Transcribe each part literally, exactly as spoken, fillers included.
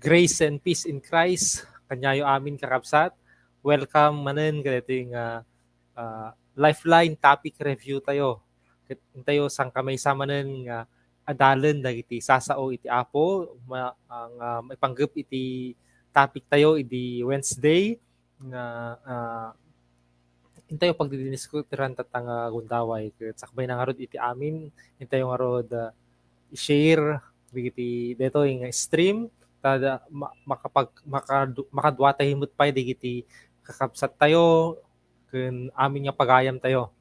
Grace and peace in Christ kaniayo amin, kakabsat. Welcome manen kadaytoy nga, ah, Lifeline topic review tayo. Ket intayo sangkamaysa manen nga adalen dagiti sasao iti Apo, ma-, ah, nga maipanggep iti topic tayo idi Wednesday nga, ah, intayo pagdidiniskuteran tatta nga gundaway. Ket sakbayna ngarud iti amin, intayo ngarud, ah, i-share dagiti daytoy nga stream, ta da-, ma-, makapag-, makadu-, makaduatayo met pay dagiti kakabsattayo ken amin nga pagayamtayo.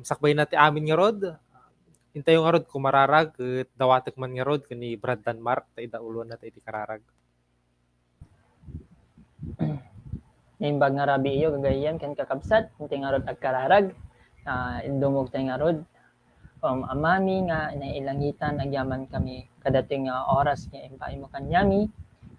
Sakbayna ti amin ngarud, intayo ngarud kumararag ket dawatek man ngarud ken ni Brad Danmar ta idauloanna ta iti kararag. Naimbag nga rabii, gagayyem ken kakabsat, intay ngarud agkararag, ah, dumogtay ngarud. Um, Amami nga nailangitan, agyaman kami kadatoy nga oras nga impaaymo kaniami.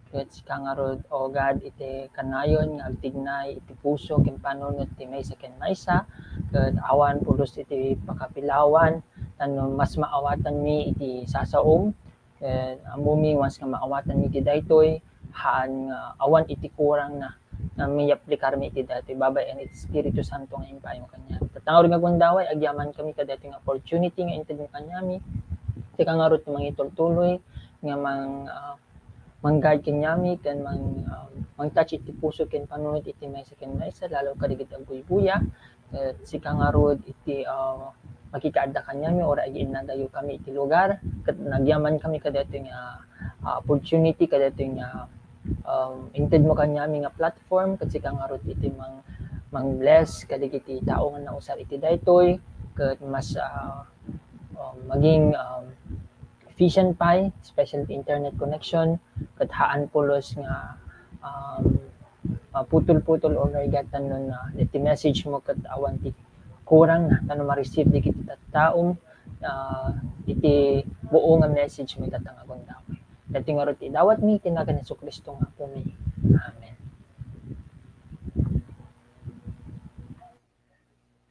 Ket sika ngarud, O God, iti kanayon nga agtignay iti puso ken panunot ti maysa ken maysa, ket awan pulos iti pakapilawan, tapno mas maawatanmi iti sasaom, ket ammomi once nga maawatanmi iti daytoy, haan nga awan iti kurangna nga maiaplikarmi iti daytoy babaen iti Espiritu Santo nga impaaymo kaniami. Tatta ngarud nga gundaway, agyaman kami kadaytoy nga opportunity nga intedmo kaniami. Sika ngarud ti mangitultuloy nga mang-, ah, mang-guide kaniami ken mang-, ah, mang-touch iti puso ken panunot iti maysa ken maysa, lalo kadagiti agbuybuya. Ket sika ngarud iti, ah, makikaadda kaniami, uray agiinnadayo kami iti lugar. Ket nagyaman kami kadaytoy nga, ah, opportunity, kadaytoy nga, um, intedmo kaniami nga platform. Ket sika ngarud iti mang-, mang-bless kadagiti tao nga nausar iti daytoy. Ket mas, ah, um, maging, um, efficient pay, especially internet connection, ket haan pulos nga, um, maputol-putol or narigat tapno, ah, iti message mo ket awan ti kurangna tapno ma-receive dagiti tattaom, ah, iti buo nga message mo ita nga gundaway. Daytoy ngarud ti idawatmi iti nagan ni Jesu-Cristo nga Apomi. Amen.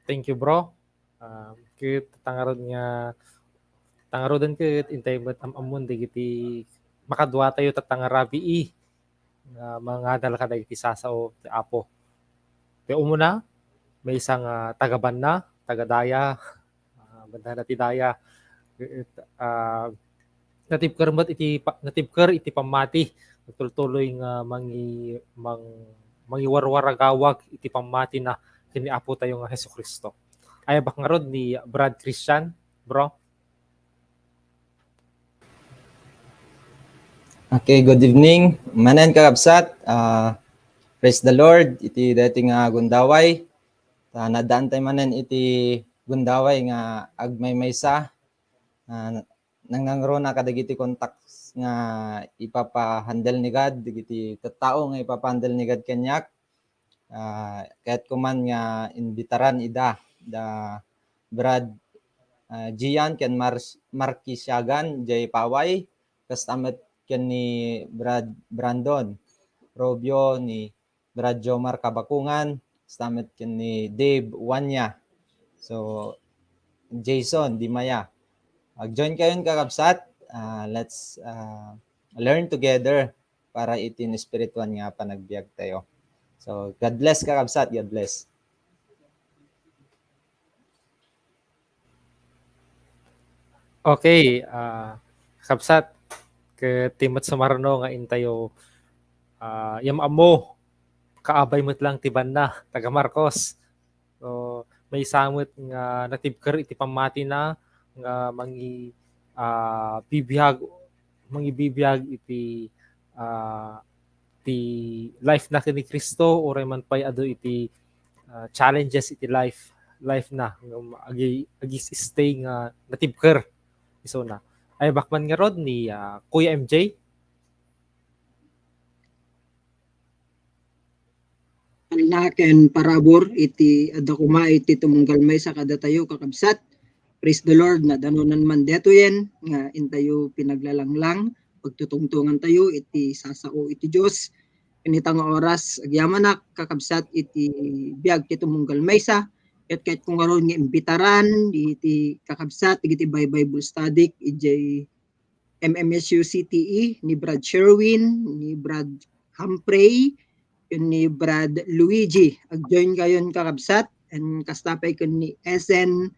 Thank you, bro. Ah, ket tangarud nga, tangaruden ket intay met am-ammon dagiti makaduatayo tatta nga rabii nga mangadal kadagiti sasao ti Apo. Ti umuna, maysa nga taga-banna, taga-daya, ah, bandana ti daya. Ket, ah, natibker met iti pa-, natibker iti pammati, nagtultuloy nga mangi-, mang-, mangiwarwaragawag iti pammatina ken ni Apotayo nga Jesu-Cristo. Ayabak ngarud ni Brad Christian, bro. Okay, good evening. Manen, kakabsat, ah, praise the Lord. Iti daytoy nga gundaway, ta naaddaantay manen iti gundaway nga agmaymaysa. Ah, nangnangruna kadagiti contacts nga ipapa-handle ni God, dagiti tattao nga ipapa-handle ni God kaniak. Ah, kayatko man nga imbitaran ida, da Brad, ah, Gian ken Mar-, Marky Siagan, Jay Paway, kasta met ken ni Brad Brandon Rubio, ni Brad Jomar Kabakungan, kasta met ken ni Dave Wanya. So, Jason Dimaya. Mag-join kayon, kakabsat. Ah, let's, ah, learn together para iti espirituan nga panagbiag tayo. So, God bless, kakabsat. God bless. Okay, ah, kabsat, ket ti met sumarno nga intayo, ah, yam-ammo, kaabay met lang ti banna, taga Marcos. So, maysa met nga natibker iti pammatina nga mangi-, ah, bibiag, mangibibiag iti, ah, ti life na ken ni Cristo, uray man pay adu iti, ah, challenges iti life, life na, nga agi-, agi-stay nga natibker isuna. Ayabak man ngarud ni, ah, Kuya M J. Alna ken parabur iti adda koma iti tumunggal maysa kadatayo, kakabsat. Praise the Lord, nadanonan man detoyen nga intayo pinaglalanglang, pagtutungtongan tayo iti sasao iti Dios. Ken ita nga oras, agyamanak, kakabsat, iti biag ti tumunggal maysa. Ket kayatko ngarud nga imbitaran iti kakabsat, iti Bi-, Bible study, idiay M M S U C T E, ni Brad Sherwin, ni Brad Humphrey, ken ni Brad Luigi. Ag-join kayon, kakabsat, and kasta pay ken ni S N,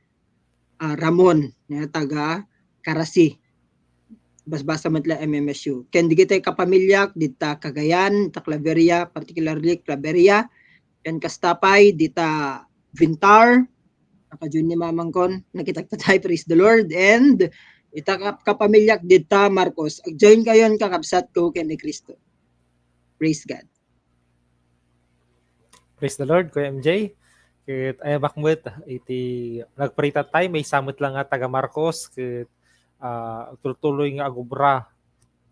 ah, Ramon, nga taga Carasi. Basbasa met la M M S U. Ken dagiti kapamiliak dita Cagayan, ta Claveria, particularly Claveria, ken kasta pay dita Vintar, nakajoin ni mamangkon, nakitak tayo, praise the Lord, and ita kap-, kapamiliak dita Marcos, ag-join kayon, kakabsat ko ken ni Cristo. Praise God. Praise the Lord, Kuya M J. Ket ayabak met iti nagparita tayo, maysa met lang nga taga Marcos, ket, ah, tultuloy nga agubra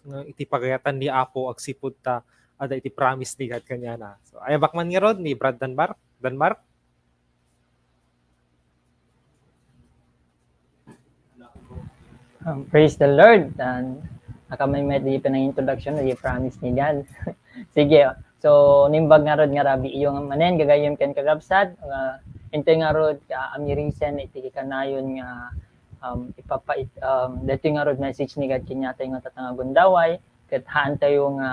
nga iti pagayatan ni Apo agsipud ta adda iti promise ni God kaniana. So, ayabak man ngarud ni Brad Denmark. Denmark? Um, praise the Lord. And nakamay met di panang introduction na di promise ni God. Sige. So, nimbag ngarud nga rabii nga manen, gagayyem ken kakabsat, uh, intay ngarud, uh, amirisen iti kanayon nga, um, ipapa-, um, daytoy ngarud message ni God kaniatayo nga tatta nga gundaway, ket haantayo nga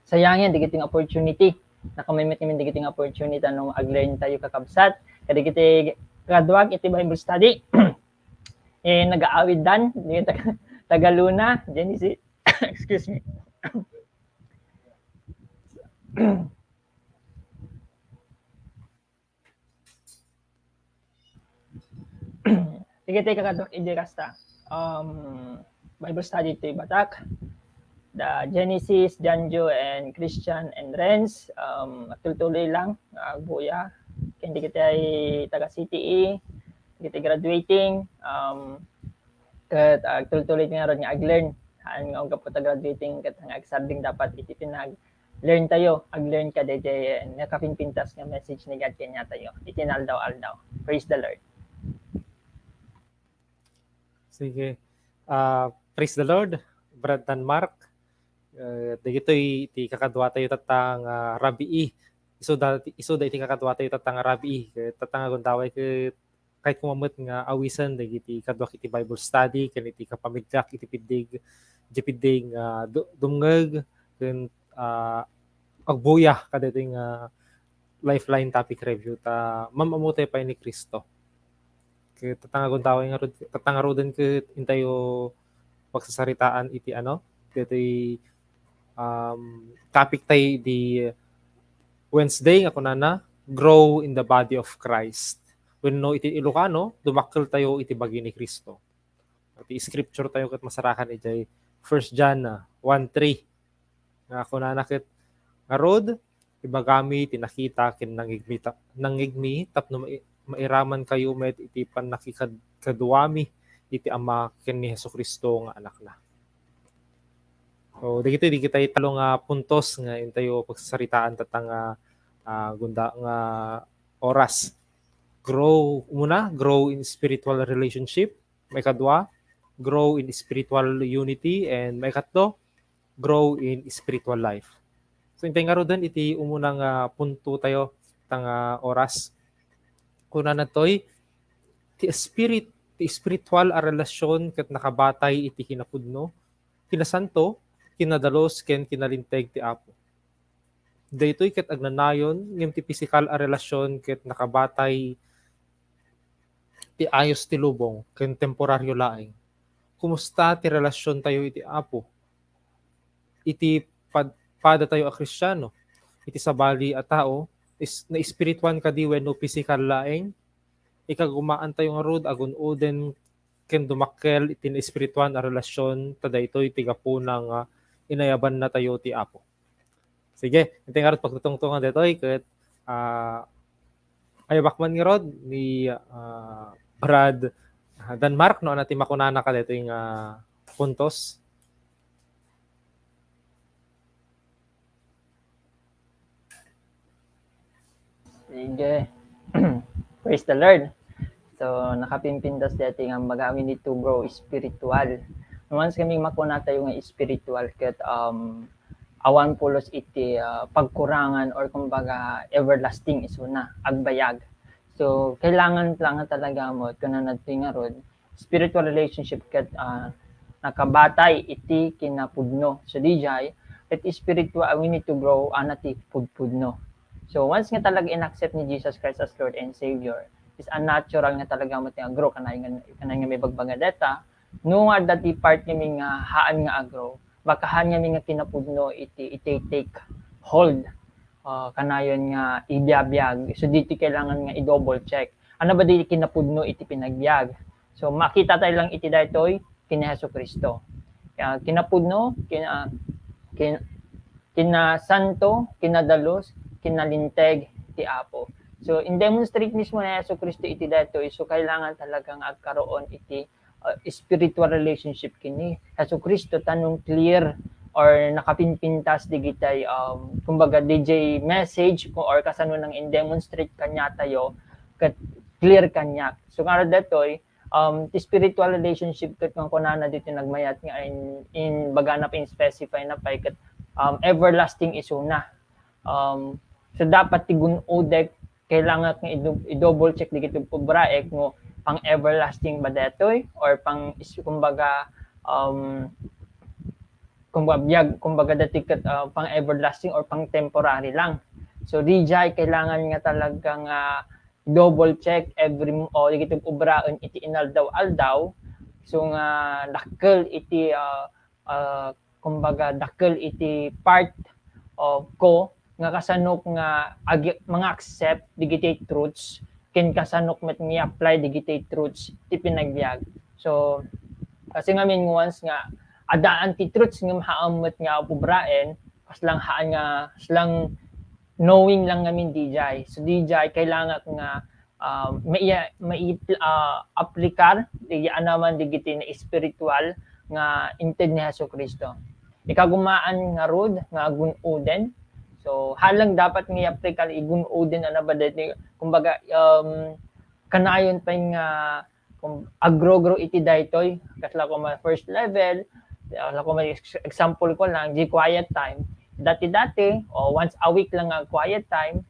sayangen dagiti nga opportunity. Nakamay met ngamin dagiti nga opportunity no aglearn tayo kakabsat. Kadagiti kaduak iti Bible study, eh, nagaawiddan, di taga, taga Luna, Genesis, excuse me. Sige, tayo kakaduak idi kasta. Um, Bible study iti batak. The Genesis, Janjo, and Christian and Renz. Um, agtultuloy lang, agbuya. Ken dagiti taga C T E, dagiti graduating, um, ket agtultuloy ngarud nga aglearn. Haan nga gapu ta graduating ket nga agsardeng dapat iti pinag-learn tayo, aglearn kadaydiay nakapimpintas nga message ni God kaniatayo iti inaldaw-aldaw. Praise the Lord. Sige. Ah, praise the Lord, Brad Denmark. Eh, dagitoy iti kakaduatayo tatta nga rabii. Isuda, isuda iti kakaduatayo tatta nga rabii. Ket tatta nga gundaway ket kayatko met nga awisen dagiti kaduak iti Bible study ken iti kapamiliak iti piddeg, iti piddeg nga du-, dumngeg ken, ah, agbuya kadaytoy nga Lifeline topic review ta mam-ammotay pay ni Cristo. Ket tatta nga gundaway ngarud, tatta ngaruden ket intayo pagsasaritaan iti ano, daytoy, um, topic tayo di Wednesday nga kunana, "Grow in the body of Christ." Wenno iti Ilocano, dumakkel tayo iti bagi ni Cristo. Iti scripture tayo ket masarakan idiay First John, ah, one three. Nga kunana ket, "Ngarud, ibagami ti nakita ken nangngegmi ta-, nangngegmi tapno mai-, mairamankayo met iti pannakikad-, kaduami iti Ama ken ni Jesu-Cristo nga Anakna." So, dagitoy, dagitoy talo nga puntos nga intayo pagsasaritaan tatta nga, ah, gunda-, nga oras. Grow, umuna, grow in spiritual relationship. Maikadua, grow in spiritual unity. And maikatlo, grow in spiritual life. So, intay ngaruden iti umuna nga punto tayo, tatta nga oras. Kunana daytoy, ti spirit, ti spiritual a relasyon ket nakabatay iti kinapudno, kinasanto, kinadalus, ken kinalinteg ti Apo. Daytoy ket agnanayon, ngem ti pisikal a relasyon ket nakabatay ti ayos ti lubong ken temporario laeng. Kumusta ti relasyon tayo iti Apo? Iti pad-, pada tayo a Kristiano, iti sabali a tao, is-, naespirituan kadi wenno pisikal laeng? Ikagumaan tayo ngarud agun-oden ken dumakkel iti naespirituan a relasyon, ta daytoy ti gapuna nga inayabanna tayo ti Apo. Sige, intay ngarud pagtutungtungan daytoy ket, ah, ayabak man ngarud ni, ah, Brad, ah, Denmark, no, ania ti makunana kadaytoy nga puntos? Sige. Praise the Lord. So, nakapimpintas daytoy nga baga we need to grow spiritual. Once kami makuna tayo nga spiritual, ket, um, awan pulos iti, ah, pagkurangan or kumbaga everlasting isuna, agbayag. So, kailangan lang nga talaga mo, kunana daytoy ngarud, spiritual relationship ket, ah, nakabatay iti kinapudno. So, diay, ket spiritual, we need to grow, ania ti pudpudno. So, once nga talaga in-accept ni Jesus Christ as Lord and Savior, is a natural nga talaga mo ti nga grow, kanayon nga, kanayon nga maibagbaga dayta, no nga adda ti part nga mi nga haan nga a-grow, baka haan nga mi nga kinapudno iti, iti take hold, ah, kanayon nga ibiabiag. So, ditoy kailangan nga i-double check. Ania ba di kinapudno iti panagbiag? So, makita tayo lang iti daytoy, ken ni Jesu-Cristo. Kaya kinapudno, kin-, ah, kin-, kinasanto, kinadalus, kinalinteg ti Apo. So, in-demonstrate mismo ni Jesu-Cristo iti daytoy. So, kailangan talaga nga agkaroon iti, ah, spiritual relationship ken ni Jesu-Cristo, ta no clear, or nakapinpintas digitay, um, kumbaga, D J message ko or kasano nang in-demonstrate kaniatayo, ket clear kaniak. So, ngarud daytoy, um, ti spiritual relationship ket nga kunana ditoy nagmayat nga in, in bagana pa, in specify na pay ket, um, everlasting isuna. Um, so, dapat ti gun-odek, kailangan nga idu-, i-double check digiti obraek no pang everlasting ba daytoy or pang is-, kumbaga, um, kumbaga, biag, kumbaga, dati ket, ah, pang everlasting or pang temporary lang. So, D J, kailangan nga talaga nga double check every m-, o, digiti obraen iti inaldaw-aldaw. So, nga dakkel iti, ah, ah, kumbaga, dakkel iti part of ko nga kasanok nga agi-, manga-accept digiti truths ken kasanok met nga i-apply digiti truths ti panagbiag. So, kasi ngamin, once nga addaan ti truths ngem haan met nga obraen, kasla haan nga, kasla knowing lang ngamin, D J. So, D J, kailangan nga, ah, mai-, mai-, ah, aplikar, di anaman digiti nga espiritual nga inted ni Jesu-Cristo. Ikagumaan ngarud nga gun-oden. So, haan lang dapat nga i-aplikar, igun-oden, ano ba, dati, kumbaga, um, kanayon pay nga, kung agro-grow iti daytoy, kasla ko man first level, kasla ko man ex-, example ko lang, di quiet time. Dati-dati, o once a week lang nga quiet time,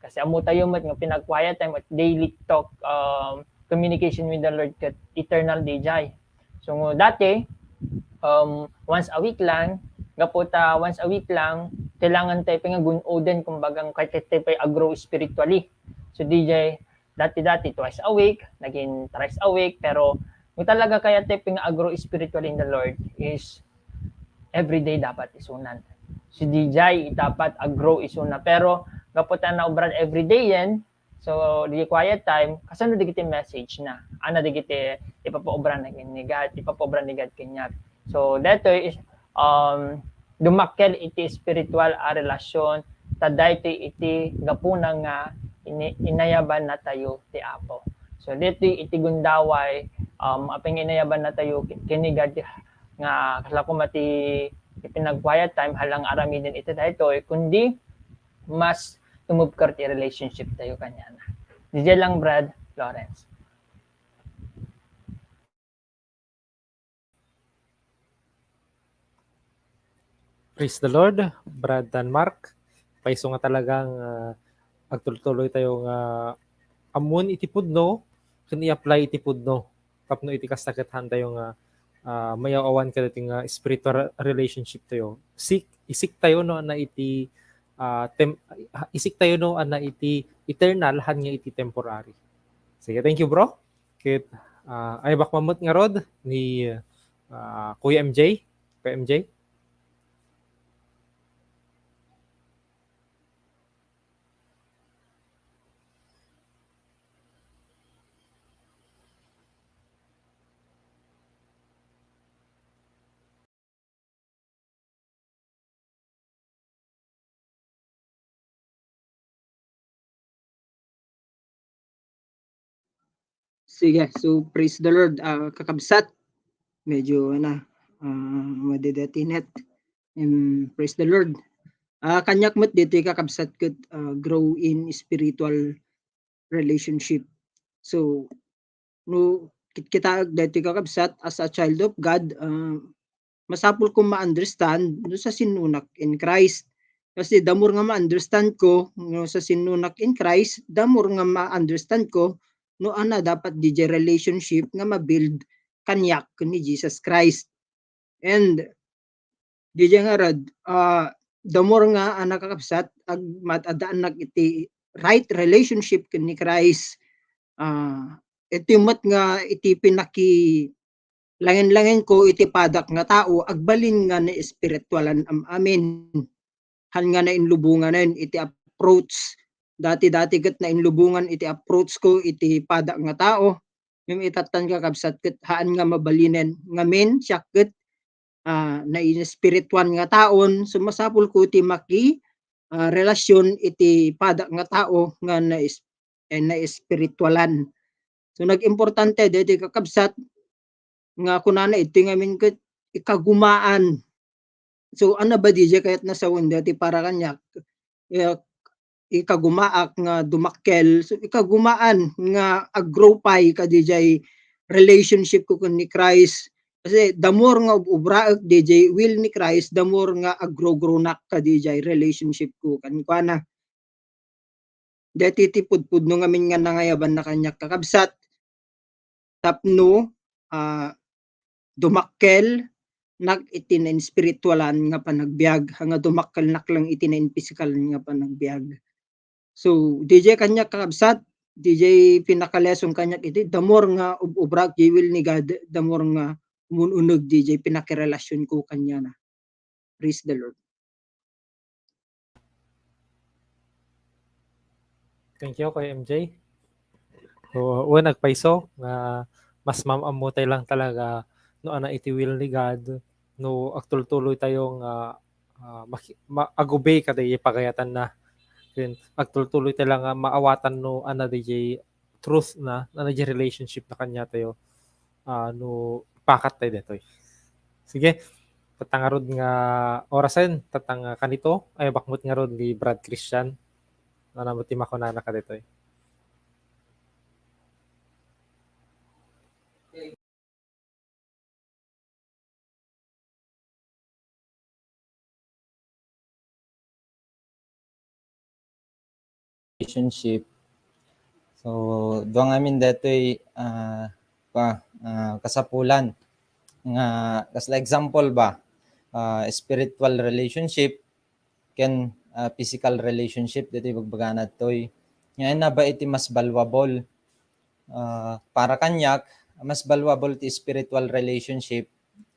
kasi ammo tayo met nga pinag-quiet time at daily talk, um, communication with the Lord ket eternal, D J. So, dati, um, once a week lang, gapu ta once a week lang, kailangan tayo pay nga gun-oden, kumbaga, kay, kay tayo pay agro spiritually. So, D J, dati-dati, twice a week, naging thrice a week, pero kung talaga kaya tayo pay nga agro spiritually in the Lord is everyday dapat isunan. Si D J, dapat agro isuna. Pero, gapu ta naubran everyday yan, so, di quiet time, kasano digiti message na? Ana digiti ipapaubra na ni God, ipapaubra ni God kaniak. So, daytoy is, um, dumakkel iti spiritual a relasyon, ta daytoy iti gapuna nga ini-, inayaban natayo ti Apo. So, daytoy iti gundaway, um, apay nga inayaban natayo ken ni God nga kasla koma ti ipinag-quiet time, haan lang aramiden iti daytoy, kundi mas tumubker ti relationship tayo kaniana. D J lang, Brad Lawrence. Praise the Lord, Brad Danmar. Paiso nga talagang, ah, agtuloy-tuloy tayo nga ammoen iti pudno, ken i-apply iti pudno. Tapno iti kasta ket haan tayo nga, ah, mayaw-awan kadagiti nga spiritual relationship tayo. Sik-, isik tayo no ania iti, ah, tem-, isik tayo no ania iti eternal, haan nga iti temporary. Sige, thank you, bro. Ket, ah, ayabak man met ngarud ni, ah, Kuya M J. Kuya M J? Sige, so praise the Lord, ah, kakabsat. Medyo, ano, ah, madedetinet. Em, praise the Lord. Ah, kaniak met ditoy kakabsat ket, ah, grow in spiritual relationship. So, no, kit-, kitaek daytoy kakabsat, as a child of God, ah, masapul ko ma-understand no sa sinnonak in Christ. Kasi the more nga ma-understand ko no sa sinnonak in Christ, the more nga ma-understand ko no ania dapat D J relationship nga ma-build kaniak ken ni Jesus Christ. And D J ngarud, ah, the more nga, ah, kakabsat, ag-, mat-, addaannak iti right relationship ken ni Christ, ah, iti met nga iti pinaki-, langen-langen ko iti padak nga tao, agbalin nga naespiritualan am-amin. Haan nga nainlubonganen iti approach. Dati-dati ket nainlubongan iti approach ko iti padak nga tao. Ngem itattan, kakabsat, ket haan nga mabalinen. Ngamin, siak ket, ah, nainespirituan nga taon, so masapul ko ti maki-, ah, relasyon iti padak nga tao nga nais-, eh, naespiritualan. So, nagimportante daytoy, kakabsat, nga kunana iti ngamin ket ikagumaan So, ano ba diay kayat na sawen dati para kaniak? Eh, ikagumaak nga dumakkel. So, ikagumaan nga ag-grow pay kadiay relationship ko ken ni Christ. Kasi the more nga ub-ubraek diay will ni Christ, the more nga ag-grow-grow nak kadiay relationship ko kenkuana. Daytoy ti pudpudno ngamin nga nangayaban na kaniak, kakabsat, tapno, ah, dumakkel nak iti nainspiritualan nga panagbiag, nga dumakkel nak lang iti nainpisikalan nga panagbiag. So, diay kaniak, kakabsat, diay pinakaleson kaniak iti, the more nga ub-, ubraek diay will ni God, the more nga umun-uneg diay pinakirelasion ko kaniana. Praise the Lord. Thank you, Kuya M J. So, wen, agpayso nga mas maam-ammo tayo lang talaga no ana iti will ni God, no agtultuloy tayo nga, ah, maki-, ma-, agubay kadi pagayatanna. Then, agtultuloy tayo lang nga maawatan no ana diay truth na, ana diay relationship na kaniatayo, ah, no ipakat tayo detoy. Sige, tatta ngarud nga orasen, tatta nga kanito, ay, bakmut ngarud ni Brad Christian. Ano mo ti makunana kadetoy? Relationship. So, dua ngamin detoy, ah, pa, ah, kasapulan nga, kasla example ba, ah, spiritual relationship ken, ah, physical relationship detoy bagbagana toy. Ngayon na ba iti mas valuable? Ah, para kaniak, mas valuable ti spiritual relationship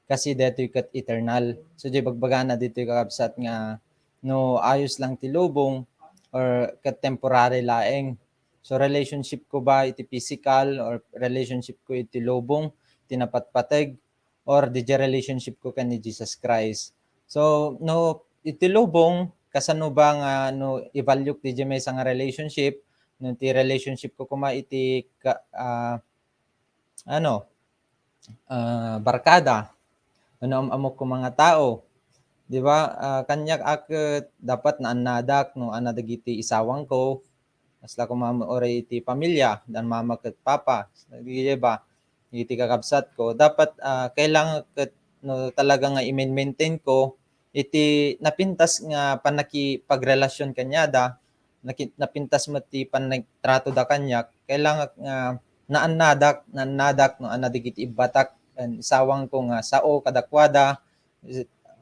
kasi detoy ket eternal. So, diay bagbagana ditoy, kakabsat, nga no ayos lang ti lubong or ket temporary laeng. So, relationship ko ba iti physical or relationship ko iti lubong, ti napatpateg, or diay relationship ko ken ni Jesus Christ? So, no iti lubong, kasano ba nga no i-value-k diay maysa nga relationship, no ti relationship ko koma iti ka-, ah, ano, ah, barkada, ano, am-, amok ko mga tao, di ba? Ah, kaniak a ket dapat naannadak no ana dagiti isawang ko, kasla koma uray iti pamilya, dan mama ket papa, di ba? Iti kakabsat ko, dapat, ah, kailangan ket no talaga nga i-maintain ko iti napintas nga pannakipagrelasyon kaniada, naki-, napintas met ti panagtrato da kaniak, kailangan nga naannadak, naannadak no ana dagiti ibbatak ken isawang ko nga sao kadakuada,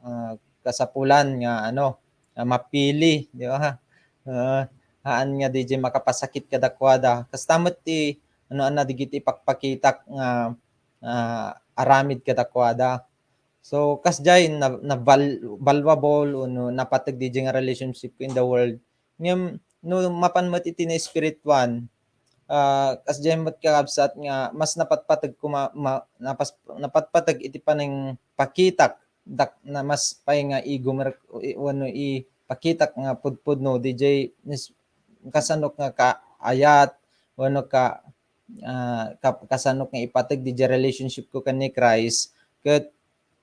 ah, kasapulan nga ano, nga mapili, di ba? Ah, haan nga diay makapasakit kadakuada. Kasta met ti ano, ana dagiti ipakpakitak nga, ah, aramid kadakuada. So, kasdiay na, na val-, valuable wenno napateg diay nga relationship ko in the world. Ngem no mapan met iti naespirituan, ah, kasdiay met, kakabsat, nga mas napatpateg ko ma-, ma-, napas-, napatpateg iti panangpakitak dak-, na mas pay nga igomer-, i-, wenno ipakitak nga pudpudno diay nis-, kasanok nga kaayat wenno ka-, ah, ka-, kasanok nga ipateg diay relationship ko ken ni Christ. Ket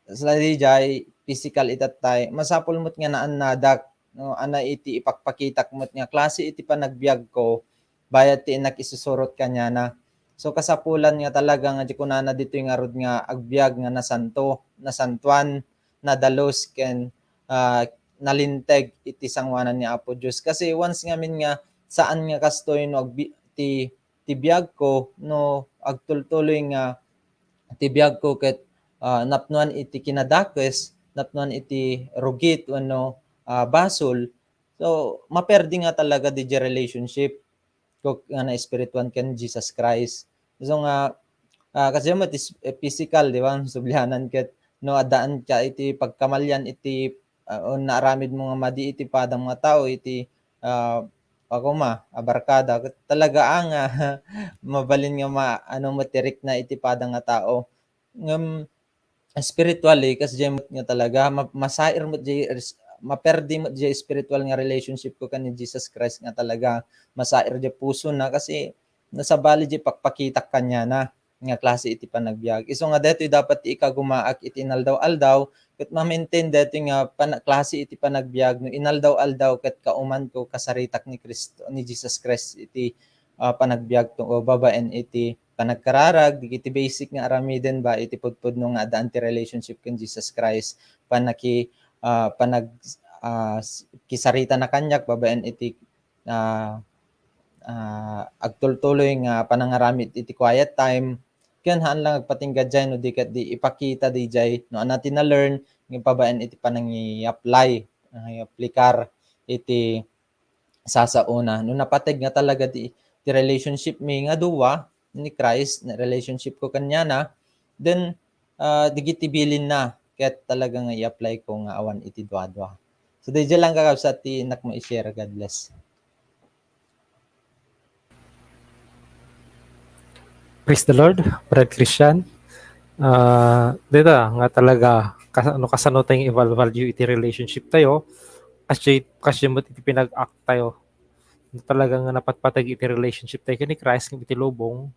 sadiay physical itattay, masapul met nga naannadak, no, ana iti ipakpakitak met nga klase iti panagbiag ko bayat ti innak isusurot kaniana. So, kasapulan nga talaga nga diay kunana ditoy ngarud nga agbiag nga nasanto, nasantuan, nadalus, ken, ah, nalinteg iti sangoanan ni Apo Dios. Kasi once ngamin nga saan nga kastoy no agbi-, ti, ti biag ko, no agtultuloy nga ti biag ko ket, ah, napnuan iti kinadakes, napnuan iti rugit wenno, ah, basol, so, maperdi nga talaga diay relationship ko nga naespirituan ken Jesus Christ. So nga, ah, kasi mo, it is, eh, physical, di ba? Sublianan ket no addaan ka iti pagkamalian iti, ah, o naaramid mo nga madi iti padam nga tao, iti, ah, ako ma, a barkada, ket talaga, ah, nga mabalin nga ma-, ano, matirikna iti padam nga tao. Ngem, spiritually, kasdiay met nga talaga, ma-, masair met diay res-, maperdi met diay spiritual nga relationship ko ken ni Jesus Christ nga talaga, masair diay pusona kasi nasabali diay pakpakitak kaniana. nga klase iti panagbiag. Isu nga daytoy dapat ti ikagumaak iti inaldaw-aldaw, ket ma-maintain daytoy nga pana-, klase iti panagbiag no inaldaw-aldaw ket kaumanko kasaritak ni Cristo, ni Jesus Christ iti, ah, panagbiag to, o babaen iti panagkararag, dagiti basic nga aramiden ba iti pudpudno nga addaan ti relationship ken Jesus Christ, panaki-, ah, panag-, ah, s-, kisaritana kaniak babaen iti, ah, ah, agtultuloy nga panangaramid iti quiet time, ken haan lang agpatingga diay no di ket di ipakita diay no ania ti na-learn nga babaen iti panangi-apply, panangi-aplikar iti sasaona. No napateg nga talaga ti, ti relationship mi nga dua ni Christ, na relationship ko kaniana, then, ah, dagiti bilinna ket talaga nga i-apply ko nga awan iti duadua. So, diay lang kakabsat ti innak mai-share. God bless. Praise the Lord, Brad Christian. Ah, dita nga talaga, kas-, ano, kasano tayo i-value iti relationship tayo, kasi, kasi mo iti pinag-act tayo. Talaga nga napatpateg iti relationship tayo ken ni Christ, iti lubong,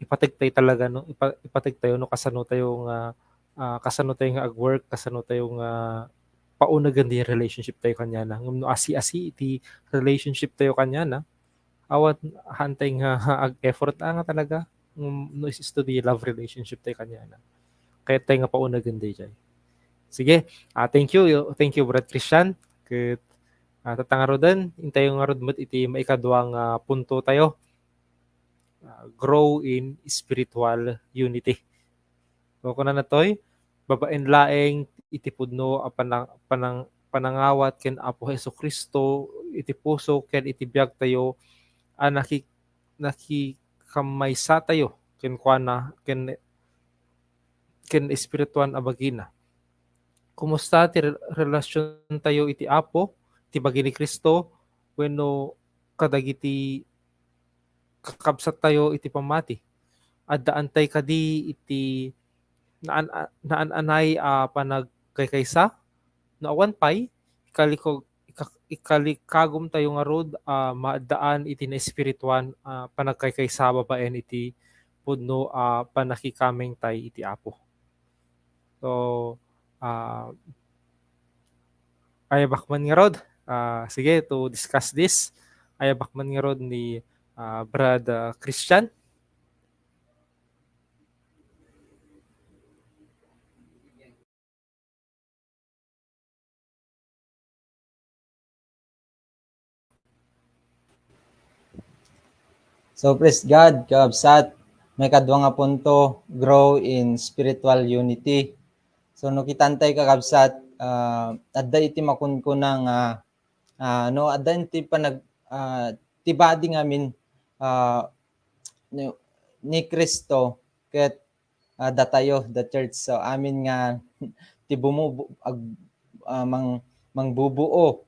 ipateg tayo talaga, no, ipa-, ipateg tayo, no, kasano tayo nga, ah, kasano tayo nga ag-work, kasano tayo nga paunagen di relationship tayo kaniana. Ngem no asi-asi iti relationship tayo kaniana, awan, haan tayo nga ag-effort, ah, nga talaga, ngem no is to the love relationship tayo kaniana. Kayat tayo nga paunagen daydiay. Sige, ah, thank you, thank you, Brad Christian. Ket, ah, tatta ngaruden, intayo ngarud met iti maikadua nga punto tayo. Ah, grow in spiritual unity. So, kunana toy, babaen laeng iti pudno a panang-, panang-, panangawat ken Apo Jesu-Cristo iti puso ken iti biag tayo a naki-, nakikamaysa tayo kenkuana ken, ken espirituan a bagina. Kumusta ti re-, relasyon tayo iti Apo, ti bagi ni Cristo, wenno kadagiti kakabsat tayo iti pammati? Addaantay kadi iti naan-, naan-anay a panagkaykaysa? No awan pay, ikaliko-, ika-, ikalikagum tayo ngarud a maaddaan iti naespirituan a panagkaykaysa babaen iti pudno a pannakikameng tay iti Apo. So, ah, ayabak man ngarud, ah, sige, to discuss this, ayabak man ngarud ni, ah, Brad, ah, Christian. So, praise God, kakabsat. Maikadua nga punto, grow in spiritual unity. So, no kitan tay, kakabsat, ah, adda iti makunkuna nga, ah, no, adda iti panag-, ah, ti body ngamin, ah, ni, ni Cristo, ket, ah, datayo, the church. So, amin nga ti bumubu-, ag-, ah, mang-, mangbubuo,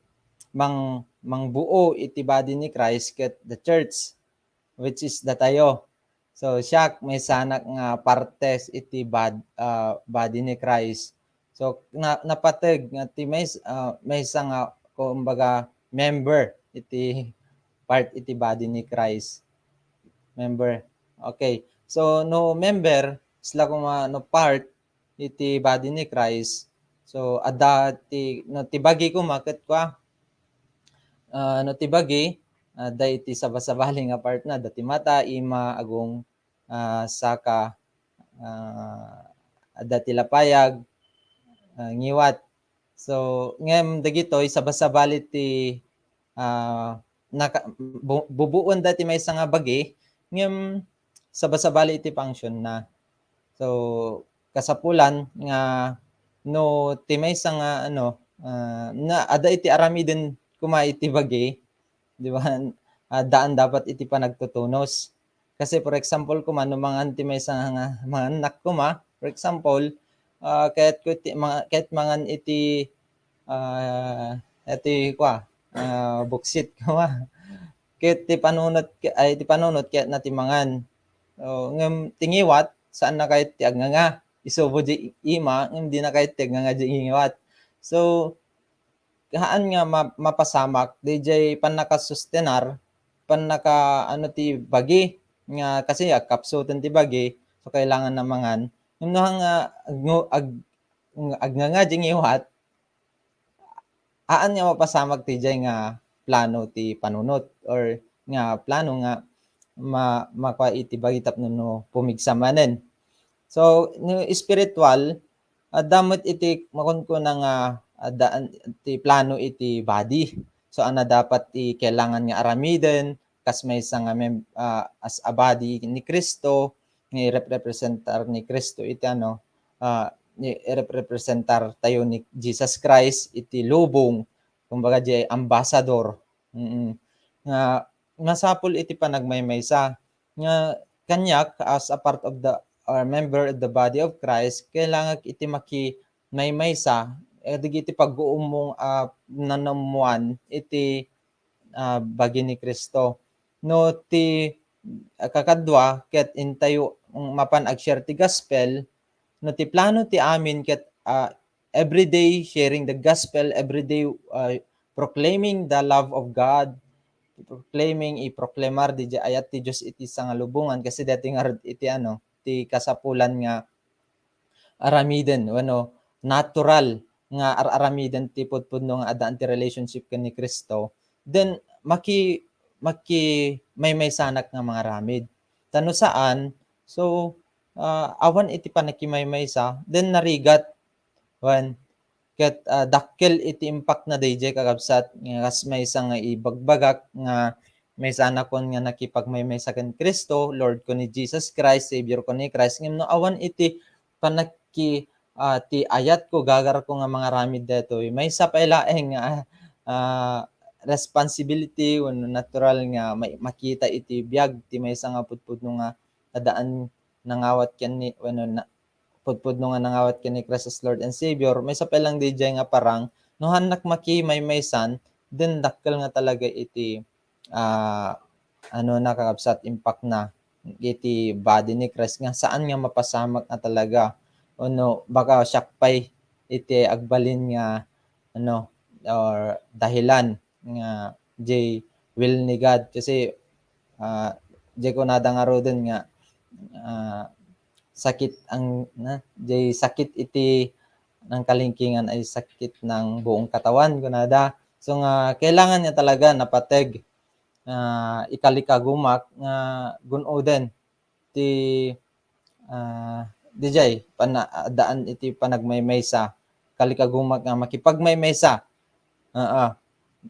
mang-, mangbuo iti body ni Christ ket the church, which is datayo. So, siak, maysanak nga partes iti bad-, ah, body ni Christ. So, na-, napateg nga ti mays-, ah, maysa nga, kumbaga, member iti part iti body ni Christ. Member. Okay. So, no member, sila kuma no part iti body ni Christ. So, adda ti, no, ti bagi kuma ket kua, ah, no, ti bagi, adda iti sabasabali nga part na, adda ti mata, ima, agong, ah, saka, ah, adda ti lapayag, ah, ngiwat. So, ngem dagitoy sabasabali ti, ah, naka-, bu-, bubuon da ti maysa nga bagi, ngem sabasabali iti function na. So, kasapulan nga no ti maysa nga, ano, ah, na, adda iti aramiden kuma iti bagi, di ba? Ah, daan dapat iti panagtutunos. Kasi, for example, kuma, no mangan ti maysa nga, mangan nak kuma, for example, ah, ket ko ti, ma-, ket mangan iti, ah, iti, kua, ah, buksit kuma. Ket ti panunot, ay, ti panunot, ket na ti mangan. So, ngem ti ngiwat, saan na kayat ti agnganga. Isubo di ima, ngem di na kayat ti agnganga di ngiwat. So, haan nga ma-, mapasamak, daydiay pannakasustenar, pannaka-, ano ti bagi, nga kasi agkapsuten ti bagi, So, kailangan na mangan. Ngem no nga agnu-, ag-, agnanga diay ngiwat, haan nga mapasamak ti diay nga plano ti panunot or nga plano nga ma-, makua iti bagi tapno no pumigsa manen. So, no espiritual, adda met iti makunkuna nga adda ti plano iti body. So, ania dapat ti kailangan nga aramiden, kas maysa nga mem-, ah, as a body ni Cristo, nga irep-, representar ni Cristo iti ano, ah, ni-, irep-, representar tayo ni Jesus Christ iti lubong, kumbaga, diay ambassador. Mm. Nga masapul iti panagmaymaysa. Nga kaniak, as a part of the, or member of the body of Christ, kailangan iti makimaymaysa, eh, dagiti pag-uumong, ah, nanammuan iti ah, bagi ni Cristo. No ti, ah, kakadua, ket intayo, mm, mapan ag-share ti gospel, no ti plano ti amin ket, ah, everyday sharing the gospel, everyday, ah, proclaiming the love of God, proclaiming, iproklamar diay ayat ti Dios iti sangalubongan, kasi dati ngarud iti ano, ti kasapulan nga aramiden wenno natural nga ar-aramiden ti pudpudno nga addaan ti relationship ken ni Cristo, then maki-, makimaymaysanak nga mangaramid. Ta no saan, so, ah, awan iti panakimaymaysa, then narigat. Wen, ket, ah, dakkel iti impact na daydiay, kakabsat, nga kas maysa nga ibagbagak nga maysa nakon nga nakipagmaymaysa ken Cristo, Lord ko ni Jesus Christ, Savior ko ni Christ, ngem no awan iti panaki-, ah, ti ayatko, gagarko nga mangaramid daytoy, maysa pay laeng nga, ah, responsibility wenno natural nga may-, makita iti biag ti maysa nga pudpudno nga addaan nangawat ken ni, wenno na-, pudpudno nga nangawat ken ni Christ as Lord and Savior, maysa pay lang daydiay nga parang, no haannak makimaymaysan, then dakkel nga talaga iti, ah, ano na, kakabsat, impact na iti body ni Christ nga saan nga mapasamak nga talaga, wenno baka siak pay iti agbalin nga, ano, or dahilan nga diay will ni God. Kasi, ah, diay kunada ngaruden nga, ah, sakit ang, na, diay sakit iti nangkalingkingan ay sakit ng buong katawan, kunada. So nga, kailangan nga talaga napateg, ah, ikalikagumak nga gun-oden ti, ah, didiay pana-, addaan iti panagmaymaysa, kalikagumak nga makipagmaymaysa, aa,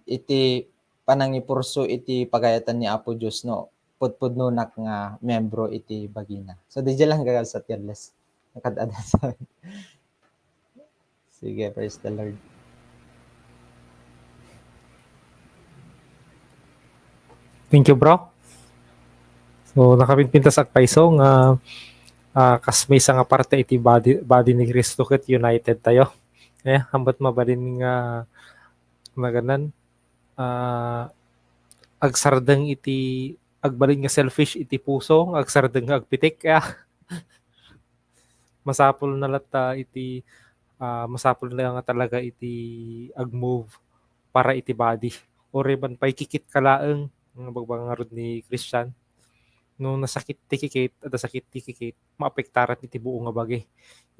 iti panangipurso iti pagayatan ni Apo Dios no pudpudnonak nga membro iti bagina. So, didiay lang, kakabsat, God bless. Nakad-ada sa Sige, praise the Lord. Thank you, bro. So, nakapinpintas agpayso nga, ah, kas maysa nga parte iti body, body ni Cristo ket united tayo. Eh, ambat mabalin nga naganan, ah, agsardeng iti, agbalin nga selfish iti puso, nga agsardeng nga agpitik, ah. Masapul na latta iti, ah, masapul na nga talaga iti ag-move para iti body. Uray ban pay kikit ka laeng, nga bagbaga ngarud ni Christian, no nasakit ti kikit, adda sakit ti kikit, maapektaran iti buo nga bagi.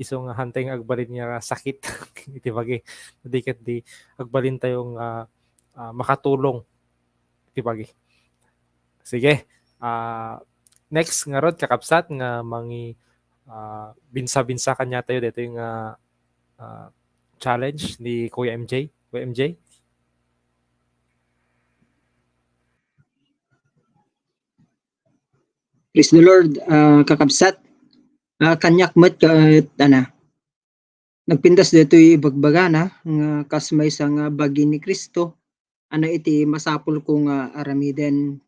Isu nga hantay nga agbalin nga sakit iti bagi. Di ket di agbalin tayo nga, ah, makatulong iti bagi. Sige. Ah, next ngarud, kakabsat, nga mangi-, ah, binsa-binsa kaniatayo daytoy nga, ah, challenge ni Kuya M J. Kuya M J? Praise the Lord, ah, kakabsat. Ah, kaniak met ket, ana, nagpintas daytoy ibagbagana nga kas maysa nga bagi ni Cristo, ana iti masapulko nga aramiden.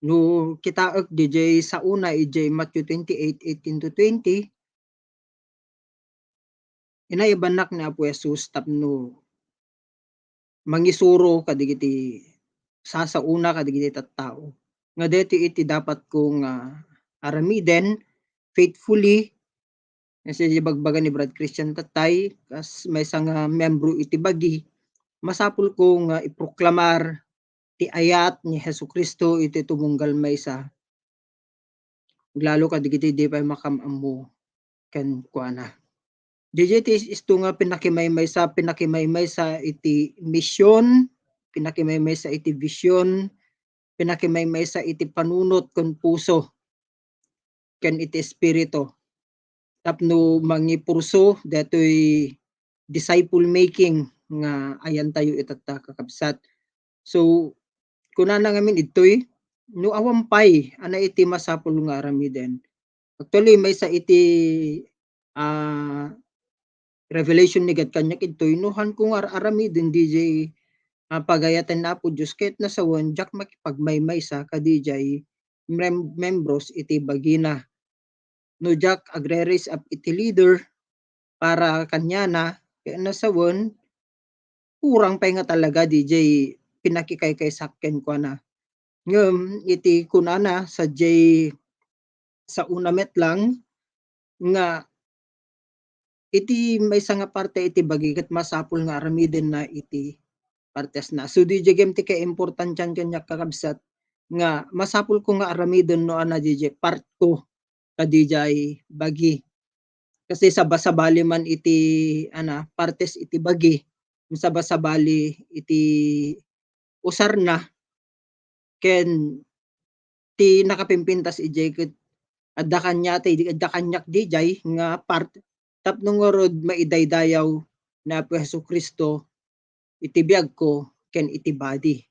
No kitaek didiay saona idiay Matthew twenty-eight, eighteen to twenty, inaibannak ni Apo Jesus tapno mangisuro kadagiti sasaona kadagiti tattao nga daytoy iti dapatko nga aramiden faithfully, nga sa ibagbaga ni Brad Christian Tatay, kas maysa nga membro iti bagi, masapulko nga iproklamar ti ayat ni Jesu-Cristo iti tumunggal maysa. Aglalo kadagiti di pay makaam-ammo kenkuana. Diay ti isto nga pinakimaymaysa, pinakimaymaysa iti mision, pinakimaymaysa iti vision, pinakimaymaysa iti panunot ken puso ken iti espiritu tapno mangipurso datoy disciple making nga ayantayo itatta, kakabsat. So, kunana ngamin idtoy, no awan pay a naiti masapul nga aramiden, actually, maysa iti, ah, revelation ni God kaniak idtoy, no hanko nga ar-aramiden diay, ah, pagayaten ni Apo Dios, ket nasawen, diak makipagmaymaysa kadiay mem-, membros iti bagina. No diak agre-raise up iti leader para kaniana, ket nasawen, kurang pay nga talaga diay pinakikaykaysak kenkuana. Ngem iti kunana, sadiay saona met lang nga iti maysa nga parte iti bagi ket masapul nga aramidenna iti partesna. So, diay gayam ti kaimportantian kaniak, kakabsat, nga masapulko nga aramiden no ania diay partko kadiay bagi. Kasi sabasabali man iti, ana, partes iti bagi, sabasabali iti usarna, ken ti nakapimpintas idiay ket adda kaniak, adda kaniak diay nga part tapno ngarud maidaydayaw ni Apo Jesu-Cristo iti biagko ken iti body.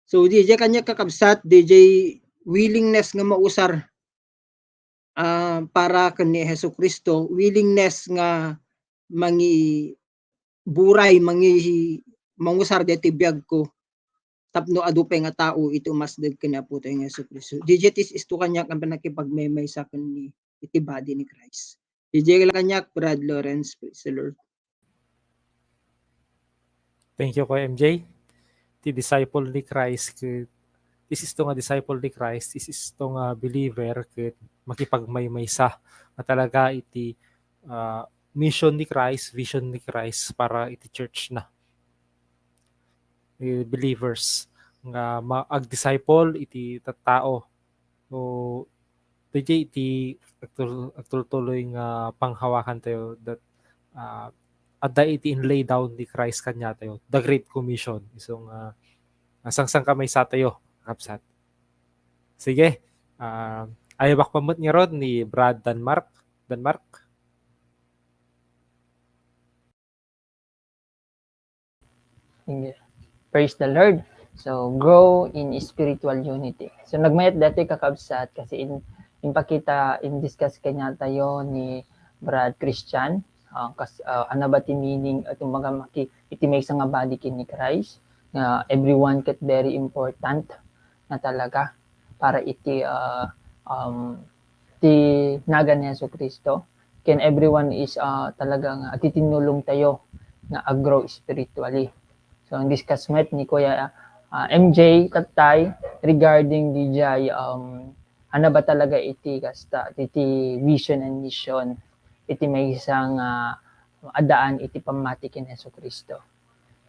So, diay kaniak, kakabsat, diay willingness nga mausar, ah, para ken ni Jesu-Cristo, willingness nga mangiburay, mangi-, mangusar daytoy biagko tapno adu pay nga tao iti umasdeg ken ni Apotayo nga Jesu-Cristo. Diay ti isto kaniak nga pannakipagmaymaysa ken ni, iti body ni Christ. Diay la kaniak, Brad Lawrence, praise the Lord. Thank you, Kuya M J. Ti disciple ni Christ ket, ti isto nga disciple ni Christ, ti isto nga believer ket makipagmaymaysa nga talaga iti, ah, mission ni Christ, vision ni Christ para iti church na. Eh, believers nga ma-, ag-disciple iti tattao. So, diay iti agtul-, agtultuloy nga panghawakantayo that, ah, adda iti inlay down ni Christ kaniatayo, the Great Commission. Isu nga, ah, sangsankamaysa tayo, kakabsat. Sige, ah, ayabak pa met ngarud ni Brad Denmark. Denmark? Praise the Lord. So, grow in spiritual unity. So, nagmayat daytoy, kakabsat, kasi in, impakita, in-discuss kaniatayo ni Brad Christian, ah, kas-, ah, ania ba ti meaning, at kumbaga, maki-, iti maysa nga body ken ni Christ, nga everyone ket very important na talaga para iti, ah, um, ti nagan ni Jesu-Cristo. Ken everyone is, ah, talagang agtitinnulongtayo nga ag-grow spiritually. So, in-discuss met ni Kuya, ah, M J tattay regarding diay, um, ania ba talaga iti kasta, iti vision and mission, iti maysa nga addaan iti pammati ken Jesu-Cristo.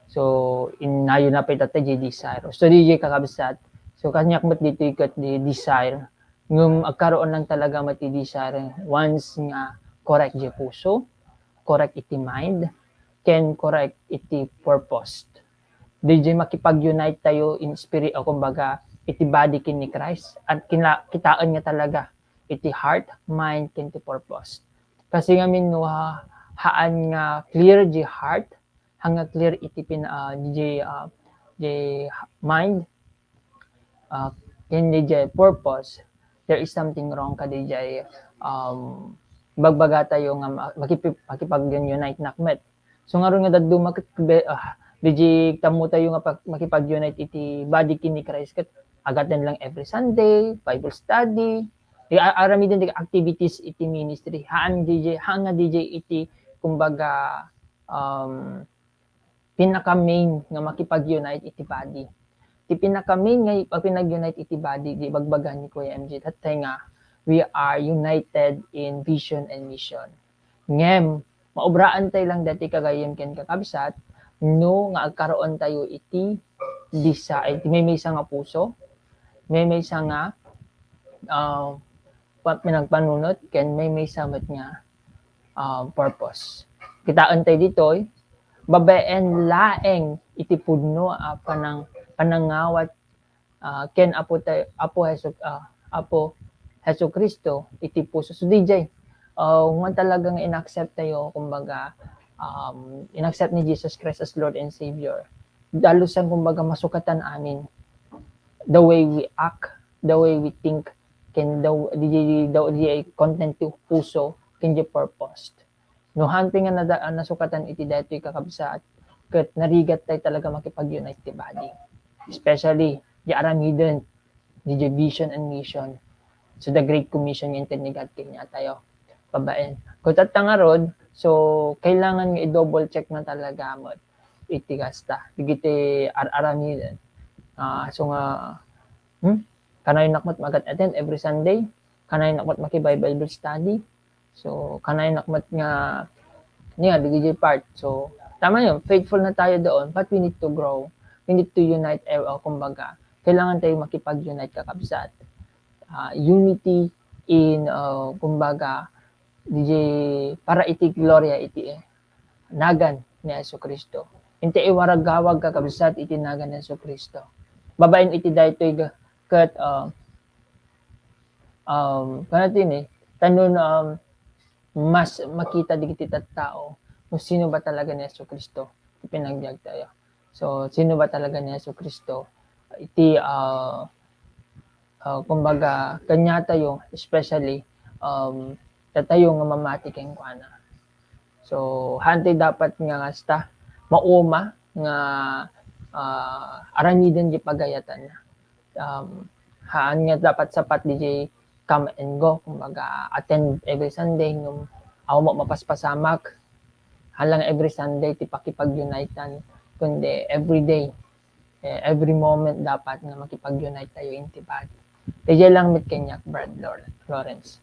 So, innayon na pay tatta diay desire. So, diay, kakabsat. So, kaniak met ditoy ket diay desire. Ngem agkaroon lang talaga met ti desire once nga correct diay puso, correct iti mind, ken correct iti purpose. Diay makipag-unite tayo in spirit, o kumbaga, iti body ken ni Christ. At kina-, kitaen nga talaga iti heart, mind, ken ti purpose. Kasi ngamin no, ha-, haan nga clear diay heart, haan nga clear iti pin-, ah, diay, ah, diay mind, ah, ken diay purpose, there is something wrong kadiay, um, bagbagatayo nga ma-, makipi-, makipag-unite nak met. So, ngarud nga dadduma ket be-, ah, diay tammotayo nga pag-, makipag-unite iti body ken ni Christ ket agaten lang every Sunday, Bible study, di a-, aramiden ti activities iti ministry. Haan diay, haan nga diay iti, kumbaga, um, pinaka-main nga makipag-unite iti body. Ti pinaka-main nga ipapinag-unite iti body, diay ibagbaga ni Kuya M J, tattay nga, we are united in vision and mission. Ngem, maobraantayo lang daytoy, gagayyem ken kakabsat, no nga agkaroon tayo iti disa-, iti maymaysa nga puso, maymaysa nga, ah, pa-, pinagpanunot ken maymaysa met nga, ah, purpose. Kitaentayo ditoy, babaen laeng iti pudno a panang-, panangawat, ah, ken Apo tay-, Apo Jesu-, ah, Apo Jesu-Cristo iti puso. So, D J, ah, nga talagang in-accept tayo, kumbaga, um, in-accept ni Jesus Christ as Lord and Savior. Dalusan, kumbaga, masukatan amin the way we act, the way we think, ken the, di, di, di, di content ti puso, ken di purpose. No, hantay nga nada-, nasukatan iti daytoy, kakabsat, ket narigat tayo talaga makipag-unite ti body. Especially, di aramiden, di, di vision and mission. So, the Great Commission nga inted ni God kaniatayo. Babaen. Ket ita ngarud, so, kailangan nga i-double check na talaga met iti kasta. Dagiti ar-aramiden. Ah, so nga, hmm? Kanayonnak met nga ag-attend every Sunday. Kanayonnak met nga maki-Bible study. So, kanayonnak met nga, nga, dagiti part. So, tama yun, faithful na tayo doon, but we need to grow. We need to unite, eh, uh, kumbaga, kailangan tayo makipag-unite, kakabsat. Ah, unity in, uh, kumbaga, di, para iti gloria iti, eh, nagan ni Jesu-Cristo. Inti iwaragawag, kakabsat, iti nagan ni Jesu-Cristo. Babaen iti daytoy ga-, ket, uh, um, kano ti ni, tanon, um, mas makita dagiti tattao no sino ba talaga ni Jesu-Cristo ti panagbiag tayo. So, sino ba talaga ni Jesu-Cristo? Iti, ah, ah, kumbaga, kaniatayo, especially, um, datayo nga mamati kenkuana. So, hantay dapat nga kasta, mauma nga, ah, aramiden di pagayatanna. Um, haan nga dapat sapat di jay come and go, kumbaga, attend every Sunday, ngem awan met mapaspasamak, haan lang every Sunday ti pakipag-unitean, kundi every day, eh, every moment dapat nga makipag-unite tayo inti body. Diay lang met kaniak, Brad Lor-, Lawrence.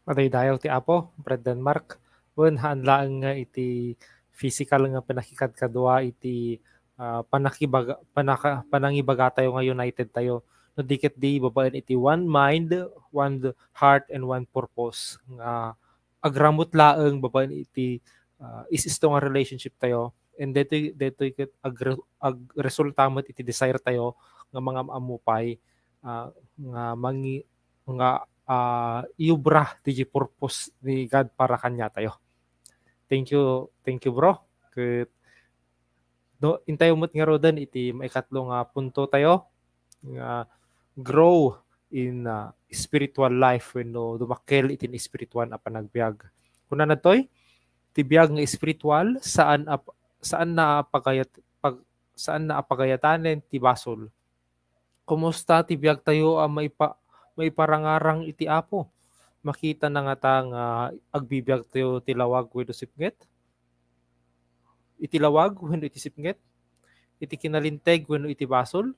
Madaydayaw ti Apo, Brad Denmark. Wen, haan laeng nga iti physical nga panakikadkadua iti, ah, panakibaga-, panaka-, panangibagatayo nga united tayo. No di ket di babaen iti one mind, one heart, and one purpose nga agramut laeng babaen iti, ah, is-isto nga relationship tayo. And detoy, detoy ket agre-, agresulta met iti desire tayo nga mangam-ammo pay, ah, nga mangi-, nga, ah, iubra ti purpose ni God para kaniatayo. Thank you, thank you, bro. Ket, no, intayo met ngaruden iti maikatlo nga punto tayo, nga grow in, ah, spiritual life wenno dumakkel iti espirituan a panagbiag. Kunana ditoy, ti biag nga espiritual, saan a, saan na a pagayat-, pag-, saan na a pagayatanen ti basol. Kumusta ti biag tayo a maipa-, maiparangarang iti Apo? Makita na ngata nga agbibiag tayo ti lawag wenno sipnget? Iti lawag wenno iti sipnget? Iti kinalinteg wenno iti basol?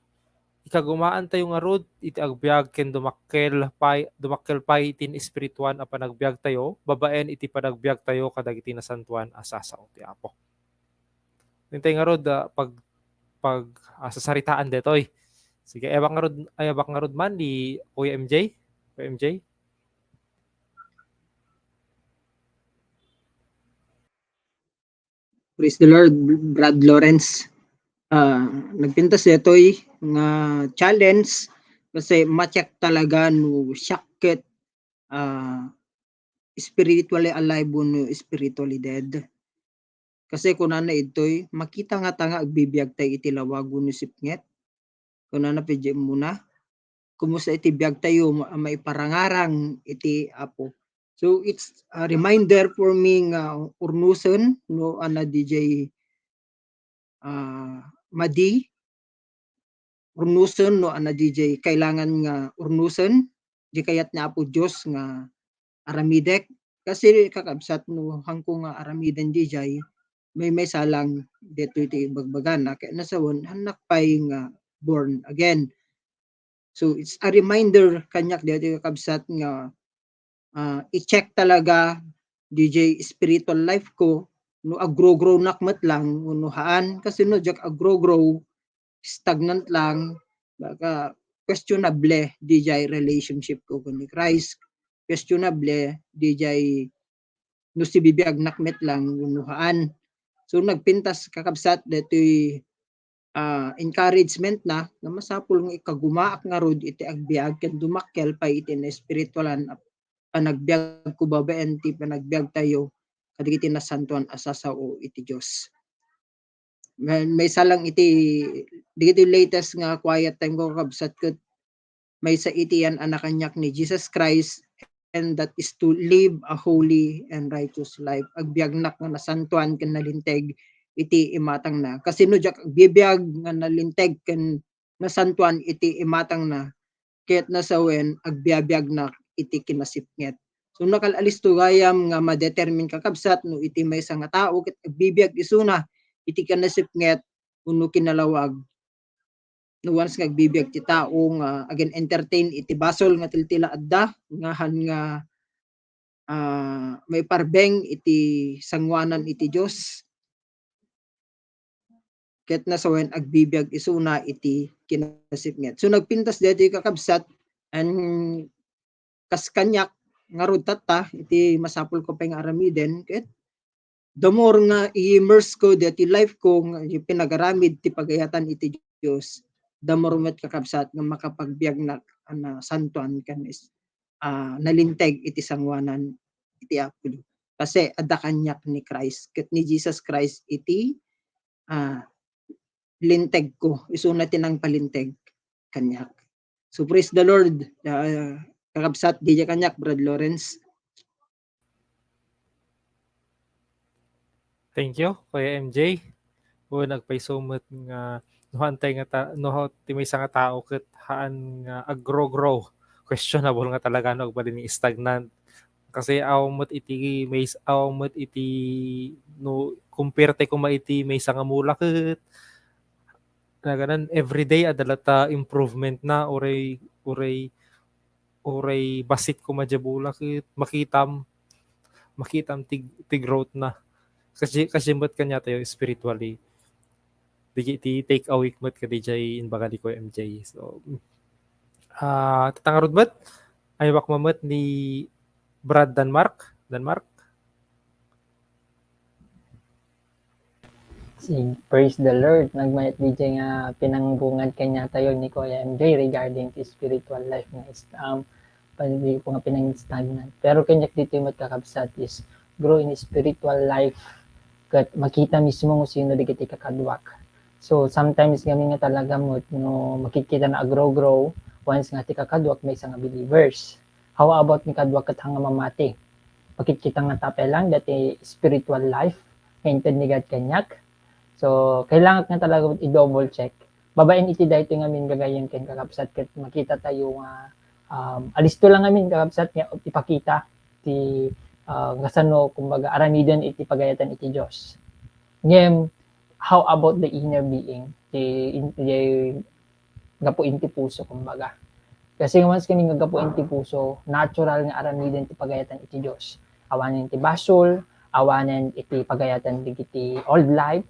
Ikagumaan tayo ngarud iti agbiag ken dumakkel pay, dumakkel pay iti espirituan a panagbiag tayo, babaen iti panagbiag tayo kadagiti nasantoan a sasao ti Apo. Intay ngarud, ah, pag-, pag-, ah, sasaritaan detoy. Sige, ayabak ngarud, ayabak ngarud man ni Kuya M J. Kuya M J? Praise the Lord, Brad Lawrence. Ah, nagpintas detoy nga challenge kasi ma-check talaga no siak ket, ah, spiritually alive wenno spiritually dead. Kasi kunana idtoy, makita ngata nga agbibiag tayo iti lawag wenno sipnget. Kunana pay diay immuna, kumusta iti biag tayo ma-, maiparangarang iti Apo? So, it's a reminder for me nga urnusen no ania diay, ah, madi, urnusen no ania diay kailangan nga urnusen, diay kayat ni Apo Dios nga aramidek. Kasi kakabsat no haanko nga aramiden diay, maymaysa lang detoy ti ibagbagana, ket nasawen, haannak pay nga born again. So, it's a reminder kaniak daytoy kakabsat nga, ah, i-check talaga diay spiritual life ko, no agro-grow nak met lang, wenno haan. Kasi no diak agro-grow, stagnant lang, baka questionable diay relationship ko ken ni Christ. Questionable diay no sibibiagnak met lang wenno haan. So, nagpintas, kakabsat, daytoy, ah, encouragement na nga masapul nga ikagumaak ngarud iti agbiag ken dumakkel pay iti naespiritualan a panagbiag ko babaen ti panagbiagtayo kadagiti nasantoan a sasao iti Dios. May, maysa lang iti, dagiti latest nga quiet time ko, kabsat, ket maysa iti yan a nakaniak ni Jesus Christ, and that is to live a holy and righteous life. Agbiagnak nga nasantoan ken nalinteg iti imatangna. Kasino diak agbibiag nga nalinteg ken nasantoan iti imatangna, ket nasawen agbiabiagnak iti kinasipnget. So, nakal-alisto gayam nga ma-determine, kakabsat, no iti maysa nga tao ket agbibiag isuna iti kinasipnget wenno kinalawag. No once nga agbibiag ti tao nga agen-entertain iti basol nga tiltila adda, nga han nga, ah, maiparbeng iti sangoanan iti Dios, ket nasawen agbibiag isuna iti kinasipnget. So, nagpintas daytoy, kakabsat, and kas kaniak ngarud tatta, iti masapul ko pay nga aramiden, ket the more nga i-immerse ko daytoy life ko nga pinagaramid ti pagayatan iti Dios, the more met, kakabsat, nga makapagbiagnak a nasantoan ken is-, ah, nalinteg iti sangoanan iti Apo Dios. Kasi adda kaniak ni Christ, ket ni Jesus Christ iti, ah, linteg ko, isuna ti nangpalinteg kaniak. So, praise the Lord, ah, kakabsat, diay kaniak, Brad Lawrence. Thank you, Kuya M J. O, nagpayso met nga no haan tay nga ta-, no ha-, ti maysa nga tao ket haan nga aggrow-grow. Questionable nga talaga no agbalin nga stagnant. Kasi awan met iti may, awan met iti, no, compare tay koma iti maysa nga mula ket, talaga nan, everyday adda latta improvement na, uray, uray, uray bassit koma diay mula ket makitam, makitam ti, ti growth na. Kasi, kasi met kaniatayo spiritually. Dagiti take away met kadi diay imbaga ni Kuya M J. So, ah, tatta ngarud met, ay, bakma met ni Brad Denmark. Denmark? Si, praise the Lord. Nagmayat diay nga pinangbungad kaniatayo ni Kuya M J regarding ti spiritual life nga is-, um, pwede ko nga pinang-stagnant. Pero kaniak ditoy met, kakabsat, is grow in spiritual life ket makita mismo no sino dagiti kakaduak. So, sometimes kami nga talaga met no makikita na aggrow-grow once nga ti kakaduak maysa nga believers. How about ni kaduak ket haan nga mamati? Makikita nga tapay lang dati spiritual life nga inted ni God kaniak. So, kailangan nga talaga i-double check. Babaen iti daytoy ngamin gagayyem ken kakabsat ket makita tayo nga, um, alisto lang ngamin kakabsat nga ipakita ti, ah, kasano, kumbaga, aramiden iti pagayatan iti Dios. Ngem, how about the inner being? Ti, in-, ti gapu iti puso, kumbaga. Kasi once kami nga gapu iti puso, natural nga aramiden ti pagayatan iti Dios. Awanen ti basol, awanen iti pagayatan dagiti old life.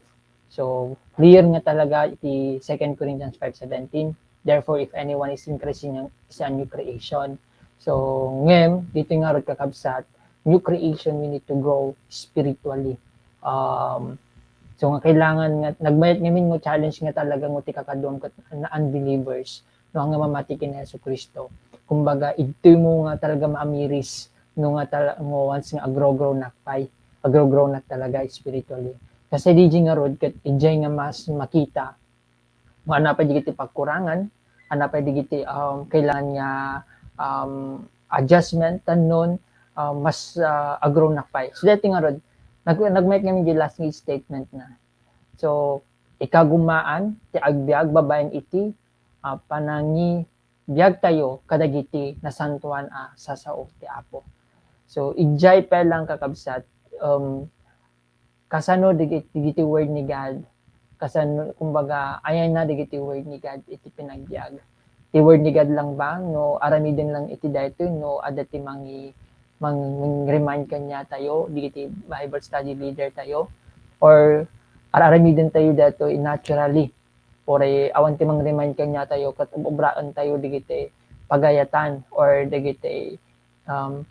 So, clear nga talaga iti Second Corinthians five seventeen, "Therefore, if anyone is in Christ, is a new creation." So, ngem, dito nga rod, kakabsat, new creation, we need to grow spiritually. Um, so, nga kailangan nga, nagbayat ngamin nga challenge nga talaga nga ti kakaduam ket na unbelievers, no, nga mamati ken Jesu-Cristo. Kumbaga, idtoy mo nga talaga maamiris, no, nga tala-, no, once nga agro-grow nak pay, agro-grow nak talaga spiritually. Kasi di nga rod, ket idiay nga mas makita, no, ania pay dagiti pagkurangan, ania pay dagiti, um, kailangan nga, um, adjustment, tapno, um, mas, ah, agro nak pay. So, dati nga rod, nag-, nagmayat ngamin di last nga statement na. So, ikagumaan ti agbiag babaen iti, ah, panangibiagtayo kadagiti nasantoan a sasao ti Apo. So, idiay pay lang, kakabsat, um, kasano digi-, dagiti word ni God, kasano, kumbaga, ayanna dagiti word ni God iti panagbiag. Ti word ni God lang ba? No, aramiden lang iti daytoy, no, adda ti mangi-, mang-, mang-remind kaniatayo, dagiti Bible study leader tayo, or ar-, aramiden tayo daytoy naturally. Uray awan ti mang-remind kaniatayo ket ob-obraentayo dagiti pagayatan or dagiti, um,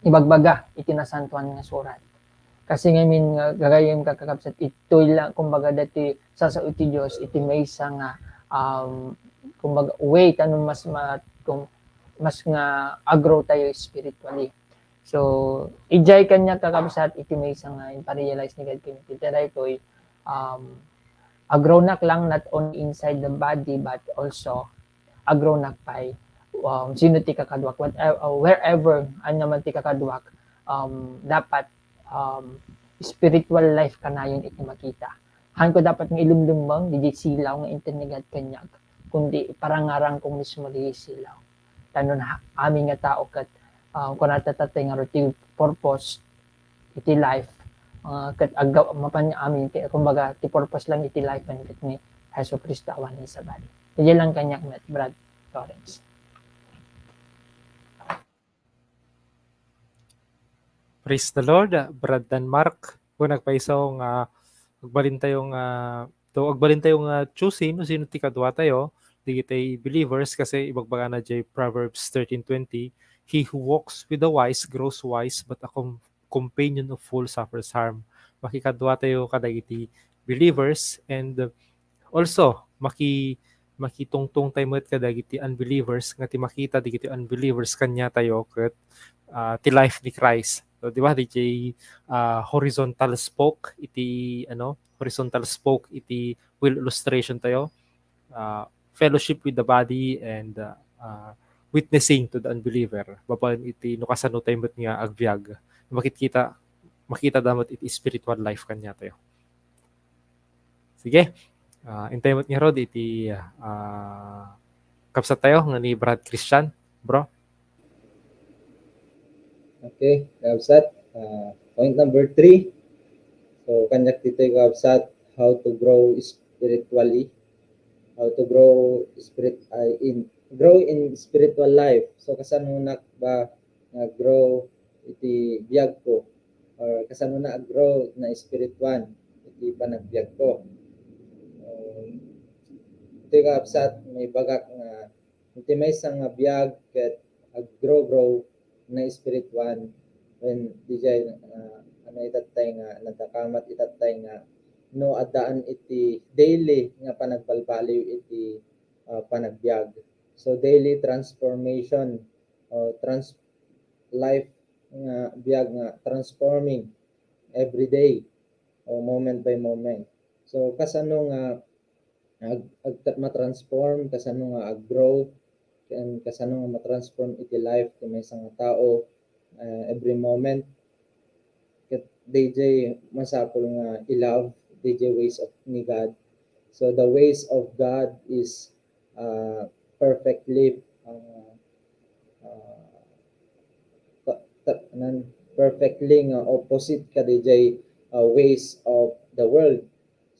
ibagbaga iti Nasantoan nga Surat. Kasi ngamin nga gagayyem, kakabsat, itoy lang, kumbaga, dati sasao iti Dios iti maysa nga, um, kumbaga, way tano mas ma-, kum-, mas nga agrow tayo spiritually. So, idiay kaniak, kakabsat, iti maysa nga impa-realize ni God kaniak iti daytoy, um, agrownak lang not only inside the body but also agrownak pay, um, sino ti kakaduak, what, uh, wherever, ania man ti kakaduak, um, dapat, um, spiritual life kanayon iti makita. Haanko dapat nga ilumlummeng diay silaw nga inted ni God kaniak, kundi parangarangko mismo diay silaw. Tapno amin nga tao ket, ah, kunata tatay nga ti purpose iti life, ah, ket agga-, mapan amin ti, kumbaga, ti purpose lang iti life ket ni Jesu Cristo awan ni sabali. Diay lang kaniak met, Brad Lawrence. Praise the Lord, uh, Brad Dan Mark. Kung nagpaiso nga agbalin tayo nga, to, agbalin tayo nga choosing no sino ti kadua tayo, dagiti believers, kasi ibagbagana diay Proverbs thirteen twenty, "He who walks with the wise grows wise, but a com-, companion of fool suffers harm." Makikadua tayo kadagiti believers, and, uh, also, maki-, makitungtong tayo met kadagiti unbelievers, nga ti makita dagiti unbelievers kaniatayo ket, ah, ti life ni Christ. So, di ba, diay, ah, horizontal spoke iti, ano, horizontal spoke iti wheel illustration tayo, ah, fellowship with the body and, ah, ah, witnessing to the unbeliever. Babaen iti no kasano tayo met nga agbiag. Makikita, makita da met iti spiritual life kaniatayo. Sige. Ah, intay met ngarud iti, ah, kabsat tayo nga ni Brad Christian, bro. Okay, kabsat. Ah, point number three. So, kaniak ditoy, kabsat, how to grow spiritually. How to grow spirit, ay, in, grow in spiritual life. So, kasano nak ba nga grow iti biag ko? Or kasano na ag-grow na espirituan iti panagbiag ko? Um, iti kabsat, maibagak nga iti maysa nga biag ket ag-grow-grow na espirituan wen diay, ah, ano, itattay nga nadakamat, itattay nga no addaan iti daily nga panagbalbaliw iti, ah, panagbiag. So, daily transformation or trans-, life nga biag nga transforming every day o moment by moment. So, kasano nga ag-, ag-, matransform, kasano nga ag-grow, and kasano nga matransform iti life ti maysa nga tao, ah, every moment. Ket diay masapul nga i-love diay ways of ni God. So the ways of God is, ah, perfectly, ah, ah, pa-, ta-, nan, perfectly nga opposite kadiay, ah, ways of the world.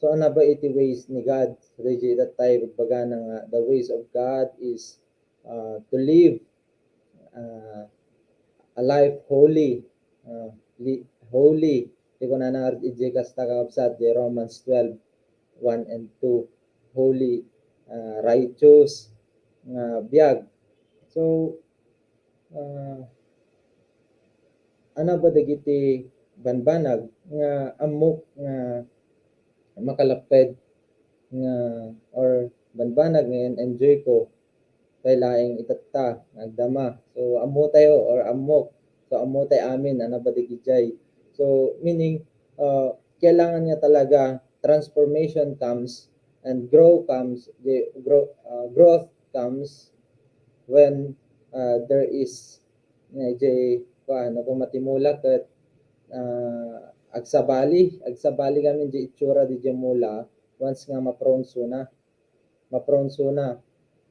So, ano ba iti ways ni God? Diay tayo ibagbagana nga the ways of God is, ah, to live, ah, a life holy, ah, li-, holy. Ti kunana nga iti kasta, kakabsat, di Romans twelve, one and two, holy, ah, righteous nga biag. So, ah, ano ba dagiti banbanag nga ammok nga makalapped nga, or banbanag nga en-enjoy ko, pay laeng itatta nga agdama. So, ammo tayo or ammok. So, ammo tayo amin, ano ba dagiti jay. So, meaning, uh, kailangan nga talaga transformation comes and grow comes, the grow, uh, growth comes when, uh, there is, nga, jay, kuan, no, kung matimula ket, ah, agsabali, agsabali kami di itsura di jay mula once nga mapronsona. Mapronsona,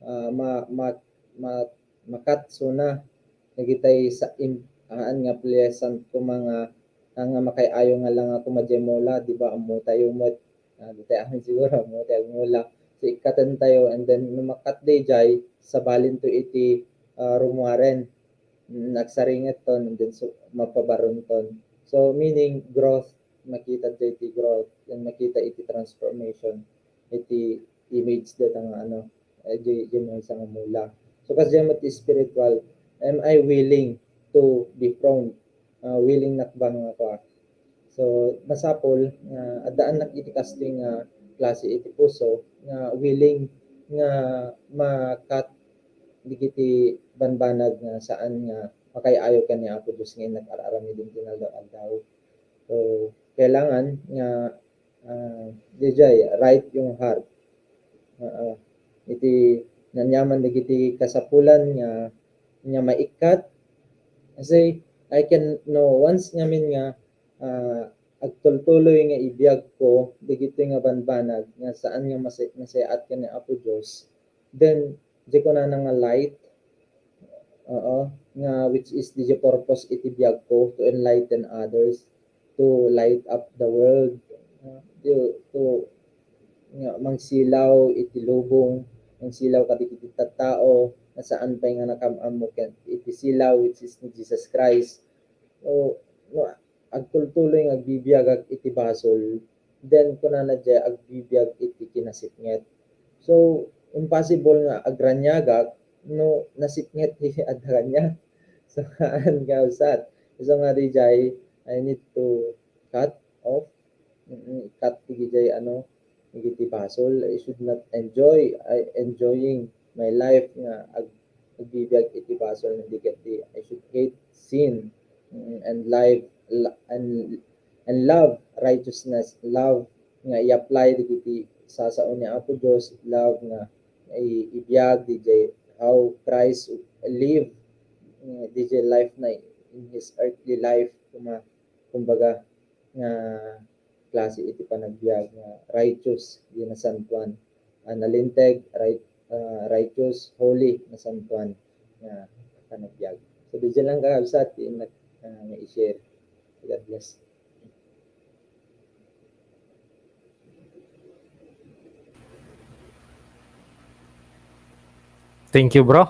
ah, ma-, ma-, ma-, makatsona. Dagitay sa in-, aan nga pleasant koma nga, nga makay-ayo nga lang ako madi mula, di ba? Ammo tayo met, ah, di tayo amin siguro, ammo tayo mula. So, ikkaten tayo, and then, no makat dayjay, sabalin to iti, ah, rumuaren. Mm, agsaringet ton, and then, so, mapabaron ton. So, meaning, growth, makita dayjay ti growth, and makita iti transformation, iti image data nga ano, eh, di, di mo sa nga mula. So, kasi dyan mo ti spiritual, am I willing to be prone? Ah, willing na ba nga ako? So, masapol nga addaan nak iti kastoy nga klase iti puso nga willing nga ma-cut digiti banbanag nga saan nga makay-ayo ken ni Apo Dios nga innak ar-aramid iti aldaw-aldaw. So, kailangan nga, ah, dijay, right yung heart. Oo. Iti nanyaman dagiti kasapulan nga, nga maikkat. Kasi I can know once ngamin nga, ah, agtultuloy nga ibiag ko dagitoy nga banbanag nga saan nga masi-, masayaat ken ni Apo Dios, then, di ko na nga light, oo, nga which is the purpose iti biag ko, to enlighten others, to light up the world, uh, to, to, nga mangsilaw iti lubong, mangsilaw kadagiti tattao, nga saan pay nga nakam-ammo ken iti silaw, which is ni Jesus Christ. So, no, agtultuloy nga agbibiagak iti basol, then kunana diay agbibiag iti kinasipnget. So, impossible nga agraniagak no nasipnget ti adda kaniak. So, haan nga usat. So, nga dijay, I need to cut off, mm, cut ti dijay, ano, iti basol. I should not enjoy, I enjoying my life nga ag-, agbibiag iti basol, nga di ket di, I should hate sin, mm, and life, la-, and, and love righteousness, love nga i-apply dagiti sasao ni Apo Dios, love nga i-, ibiag dijay how Christ live, mm, dijay life na in his earthly life, kuma-, kumbaga, nga klase iti panagbiag nga righteous, di nasantuan. Ah, nalinteg, right, ah, righteous, holy, nasantuan nga panagbiag. So, dijay lang kakabsat, ti nag-, ah, nga i-share. God bless. Thank you, bro.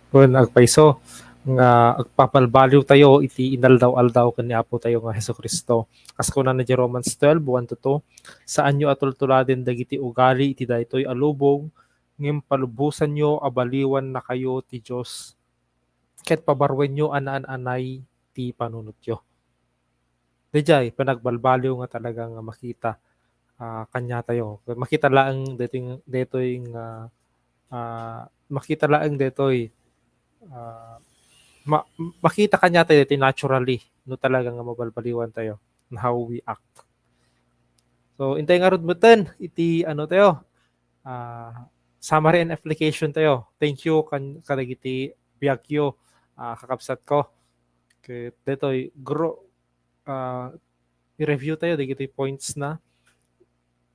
Kun agpayso nga agpabalbaliw tayo iti inaldaw-aldaw ken ni Apo tayo nga Jesu-Cristo. Kas kuna na di Romans twelve, one to two, "Saanyo a tultuladen dagiti ugali iti daytoy a lubong, ngem palubosanyo a baliwannakayo ti Dios, ket pabaruenyo a naan-anay ti panunotyo." Dayjay panagbalbaliw nga talaga nga makita, ah, kaniatayo. Makita laeng daytoy, daytoy nga, ah, makita laeng daytoy, ah, ma-, makita kaniatayo daytoy naturally no talaga nga mabalbaliwan tayo on how we act. So, intay ngarud metten iti ano tayo, ah, summary and application tayo. Thank you kan-, kadagiti biagyo, ah, kakabsatko. Ket daytoy, grow, ah, i-review tayo dagiti points na.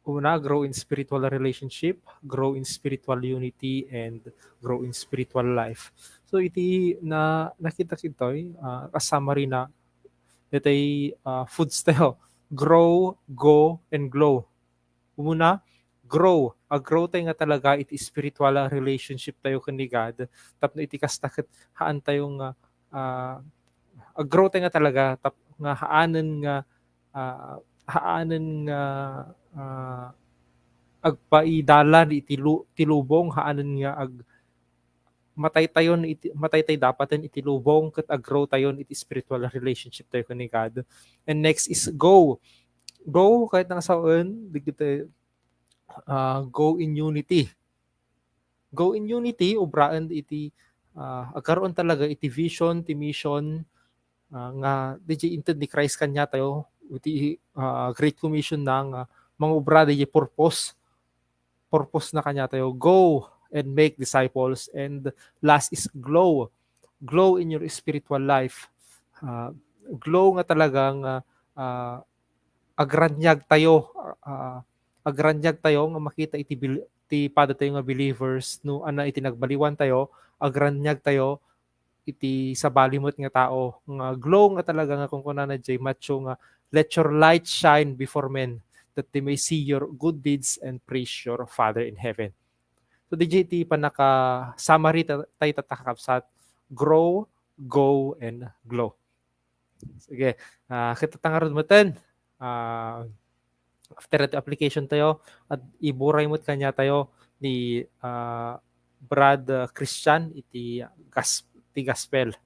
Una, grow in spiritual relationship, grow in spiritual unity, and grow in spiritual life. So, iti na, nakita kitoy, ah, a summary na, daytoy, ah, foods tayo. Grow, go, and glow. Umuna, grow. Ag-grow tayo nga talaga iti spiritual a relationship tayo ken ni God. Tapno iti kasta ket haan tayo nga, ah, ag-grow tayo nga talaga tap-, nga haanen nga, ah, haanen nga, ah, agpaidalan iti lu-, ti lubong, haanen nga ag-, mataytayon iti, mataytay dapaten iti lubong ket ag-grow tayon iti spiritual relationship tayo ken ni God. And next is go. Go, ket nang sawen, dagiti, ah, go in unity. Go in unity, ubraen iti, ah, agkaroon talaga iti vision, ti mission, ah, nga dijay inted ni Christ kaniatayo, iti, ah, Great Commission na nga mangubra dijay purpose. Purpose na kaniatayo, "Go and make disciples." And last is glow. Glow in your spiritual life. Ah, glow nga talaga nga, ah, agraniag tayo, ah, agraniag tayo nga makita iti bil-, ti pada tayo nga believers, no, ana iti nagbaliwan tayo, agraniag tayo iti sabali met nga tao nga glow nga talaga nga kunkunana jay Matthew nga, "Let your light shine before men, that they may see your good deeds and praise your Father in heaven." So, dijay ti panaka-summary ta-, tay tatta, kakabsat. Grow, go, and glow. Sige, ah, ket tatta ngarud metten. Ah, after iti application tayo, at iburay met kaniatayo, ni, ah, Brad, ah, Christian iti gas-, ti gospel.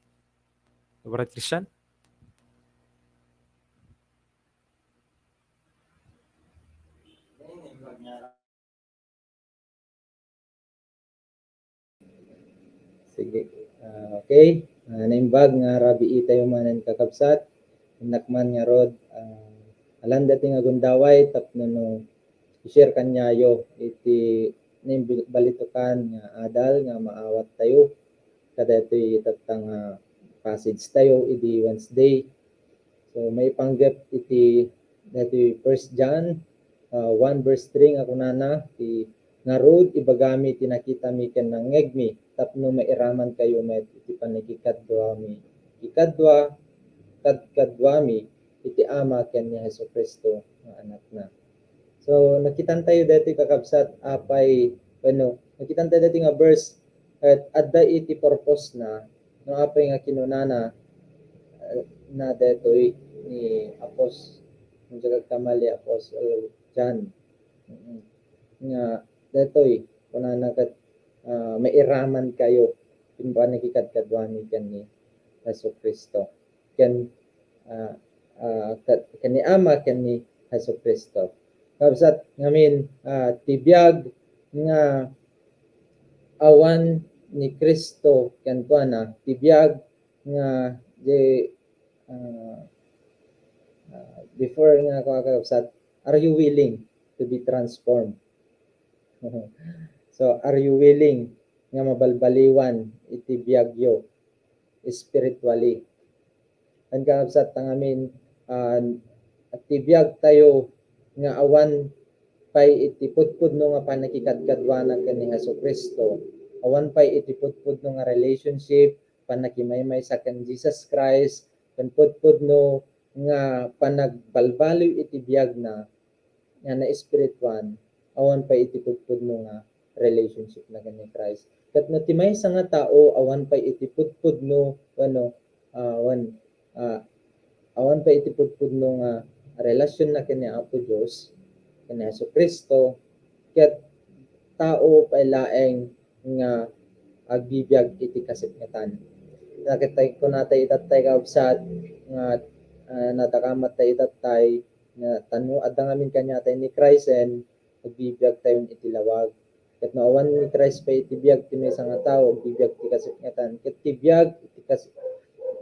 Brad Christian? Sige. Ah, okay. Ah, naimbag nga rabii tayo manen, kakabsat. Innak man ngarud, ah, alan dati nga gundaway tapno no i-share kaniayo iti naimbil-, balitukan nga adal nga maawat tayo kadaytoy tatta nga passage tayo idi Wednesday. So, maipanggep iti daytoy First John, ah, one verse three nga kunana, ti ngarud, ibagami ti nakitami ken nangngegmi, tapno mairamankayo met iti pannakikaduami, kikadua, kadkaduami iti Ama ken ni Jesu-Cristo nga Anakna. So, nakitan tayo daytoy, kakabsat, apay, wenno, nakitan tayo daytoy nga verse, ket adda iti purpose na, no apay nga kinunana, eh, na daytoy ni Apos-, kung di agkamali, Apostle John. Mm. Nga daytoy, kunana ket, ah, mairamankayo iti pannakikadkaduami ken ni Jesu-Cristo. Ken, ah, ah, ket-, ken ni Ama, ken ni Jesu-Cristo. Kabsat, ngamin, ah, ti biag nga awan ni Cristo kenkuana, ti biag nga di, ah, ah, before nga, kakabsat, are you willing to be transformed? So, are you willing nga mabalbaliwan iti biagyo spiritually? Ken, kakabsat, ta ngamin, ah, ti biag tayo nga awan pay iti pudpudno nga pannakikadkaduana ken ni Jesu-Cristo, awan pay iti pudpudno nga relationship, pannakimaymaysa ken Jesus Christ, ken pudpudno nga panagbalbaliw iti biagna nga naespirituan, awan pay iti pudpudno nga relationship na ken ni Christ. Ket no ti maysa nga tao awan pay iti pudpudno, wenno, ah, wan-, ah, awan pay iti pudpudno nga relasyon na ken ni Apo Dios, ken ni Jesu-Cristo, ket tao pay laeng nga agbibiag iti kasipngetan. Nakita, kunatay itattay, kabsat, nga, ah, nadakamat tay itattay, nga tano adda ngamin kaniatayo ni Christ, agbibiag tayon iti lawag. Ket no awan ni Christ pay iti biag ti maysa nga tao, agbibiag ti kasipngetan. Ket ti biag, iti kas-,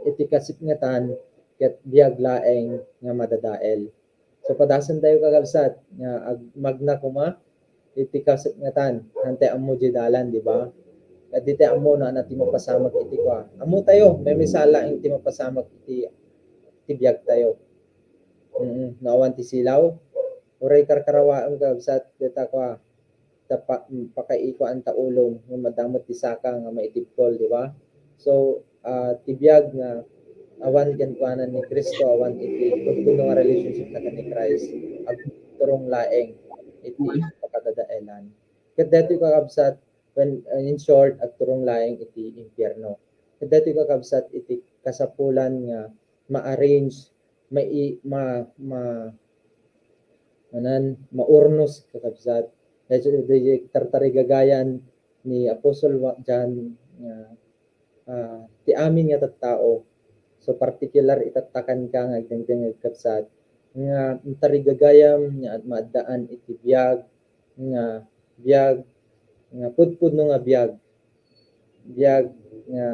iti kasipngetan, ket biag laeng nga madadael. So, padasen tayo, kakabsat, nga ag-, magna koma iti kasipngetan, haan tay ammo diay dalan, di ba? Ket di tay ammo no ania ti mapasamak iti kua. Ammo tayo, maymaysa laeng ti mapasamak iti, iti biag tayo. Mm, no awan ti silaw, uray karkarawaem, kabsat, dita kua, ta pa-, pakaikuan ta ulom, nga madamot ti saka nga maitibkol, di ba? So, ah, ti biag nga awan kenkuana ni Cristo, awan iti pudpudno nga relationship na ken ni Christ, agturong laeng iti pakadadaelan. Ket daytoy, kakabsat, when, uh, in short, agturong laeng iti impierno. Ket daytoy, kakabsat, iti kasapulan nga ma-arrange, mai-, ma-, ma-, anan, maurnos, kakabsat. Daytoy, daytoy tartarigagayan ni Apostol Wa-, John nga, ah, ti amin nga tattao. So, particular itattakan ka nga agdengdengngeg, kabsat, nga tarigagayam nga ad-, maaddaan iti biag, nga biag, nga pudpudno nga biag, biag nga,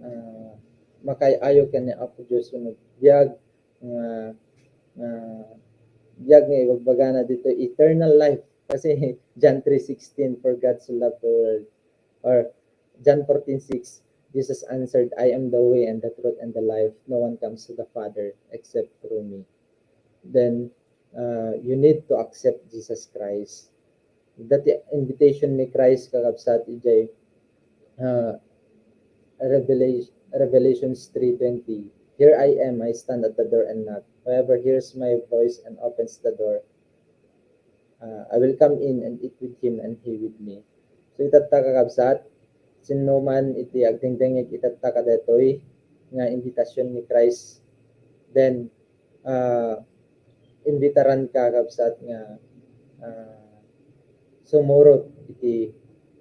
ah, makaay-ayo ken ni Apo Dios, wenno biag nga, ah, biag nga ibagbagana dito, eternal life. Kasi John three sixteen, "For God so loved the world," or John fourteen six, Jesus answered, "I am the way and the truth and the life. No one comes to the Father except through me." Then, uh, you need to accept Jesus Christ. That invitation ni Christ, kakabsat, ijay, uh, Revelation, Revelations three twenty. "Here I am, I stand at the door and knock. Whoever hears my voice and opens the door, uh, I will come in and eat with him and he with me." So, itatta, kakabsat, sinno man iti agdengdengngeg itatta kadaytoy nga invitation ni Christ, then, ah, imbitaran ka, kabsat, nga, ah, sumurot iti,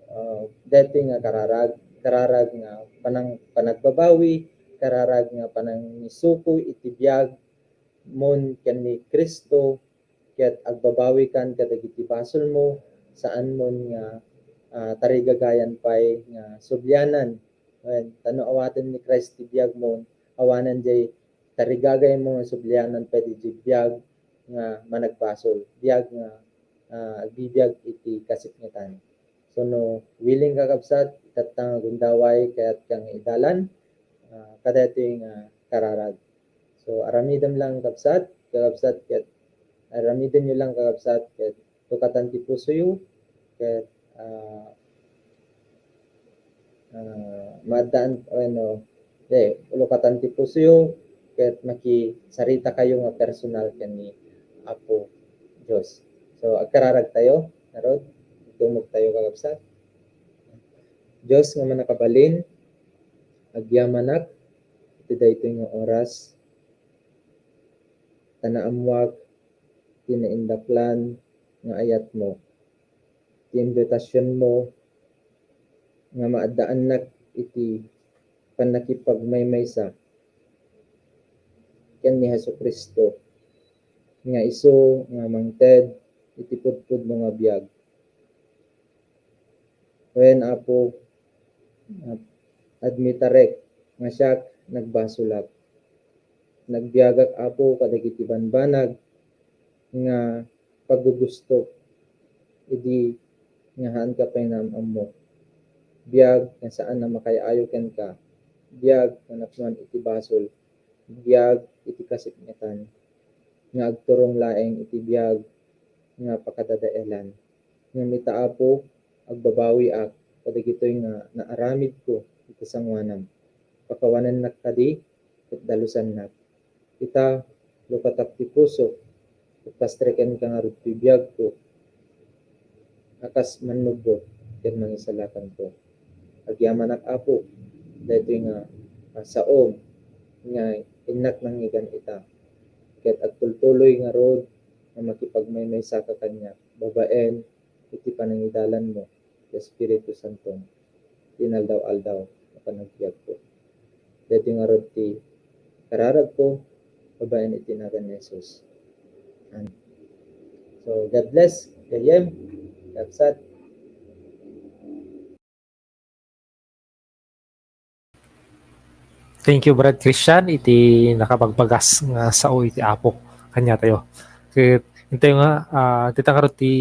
ah, daytoy nga kararag, kararag nga panang-, panagbabawi, kararag nga panangisukoy iti biag mon ken ni Cristo, ket agbabawikan kadagiti basolmo, saanmon nga, ah, tarigagayan pay nga sublianan. Wen, ta no awaten ni Christ ti biagmo, awanan jay tarigagaymo nga sublianan pay diay biag nga managbasol, biag nga, ah, agbibiag iti kasipngetan. So, no willing ka, kabsat, itatta nga gundaway kayat ka nga idalan, ah, kadaytoy nga kararag. So, aramidem lang, kabsat, kakabsat, ket aramidenyo lang, kakabsat, ket lukatan ti pusoyo, ket, ah, ah, maaddaan, wenno, eh, lukatan ti pusoyo, ket makisarita kayo nga personal ken ni Apo Dios. So, agkararag tayo, ngarud, tumog tayo, kakabsat. Dios nga mannakabalin, agyamanak iti daytoy nga oras, ta naammoak ti naindaklan nga ayatmo, ti imbitasionmo nga maaddaannak iti pannakipagmaymaysa ken ni Jesu-Cristo, nga isu nga mangted iti pudpudno nga biag. Wen, Apo, admitarek nga siak nagbasolak. Nagbiagak, Apo, kadagiti banbanag nga paggugustok idi nga haanka pay naam-ammo. Biag nga saan a makay-ayo kenka. Biag nga napnoan iti basol. Biag iti kasipngetan. Nga agturong laeng iti biag nga pakadadaelan. Ngem ita, Apo, agbabawiak kadagitoy nga naaramidko iti sangoanam. Pakawanennak kadi ket dalusannak. Ita, lukatak ti pusok, ket pastrikenka ngarud ti biagko a kas mannubot ken mangisalakanko. Agyamanak, Apo, daytoy nga, ah, saom nga innak nangngegan ita, ket agtultuloy ngarud nga makipagmaymaysaka kaniak babaen iti panangidalanmo ti Espiritu Santo, ti inaldaw-aldaw nga panagbiagko. Daytoy ngarud ti kararagko babaen iti nagan ni Jesus. Amen. So, God bless, gayyem, kabsat. Thank you, Brad Christian, iti nakabagbagas nga sao iti Apo kaniatayo. Ket intayo nga, ah, dita ngarud ti,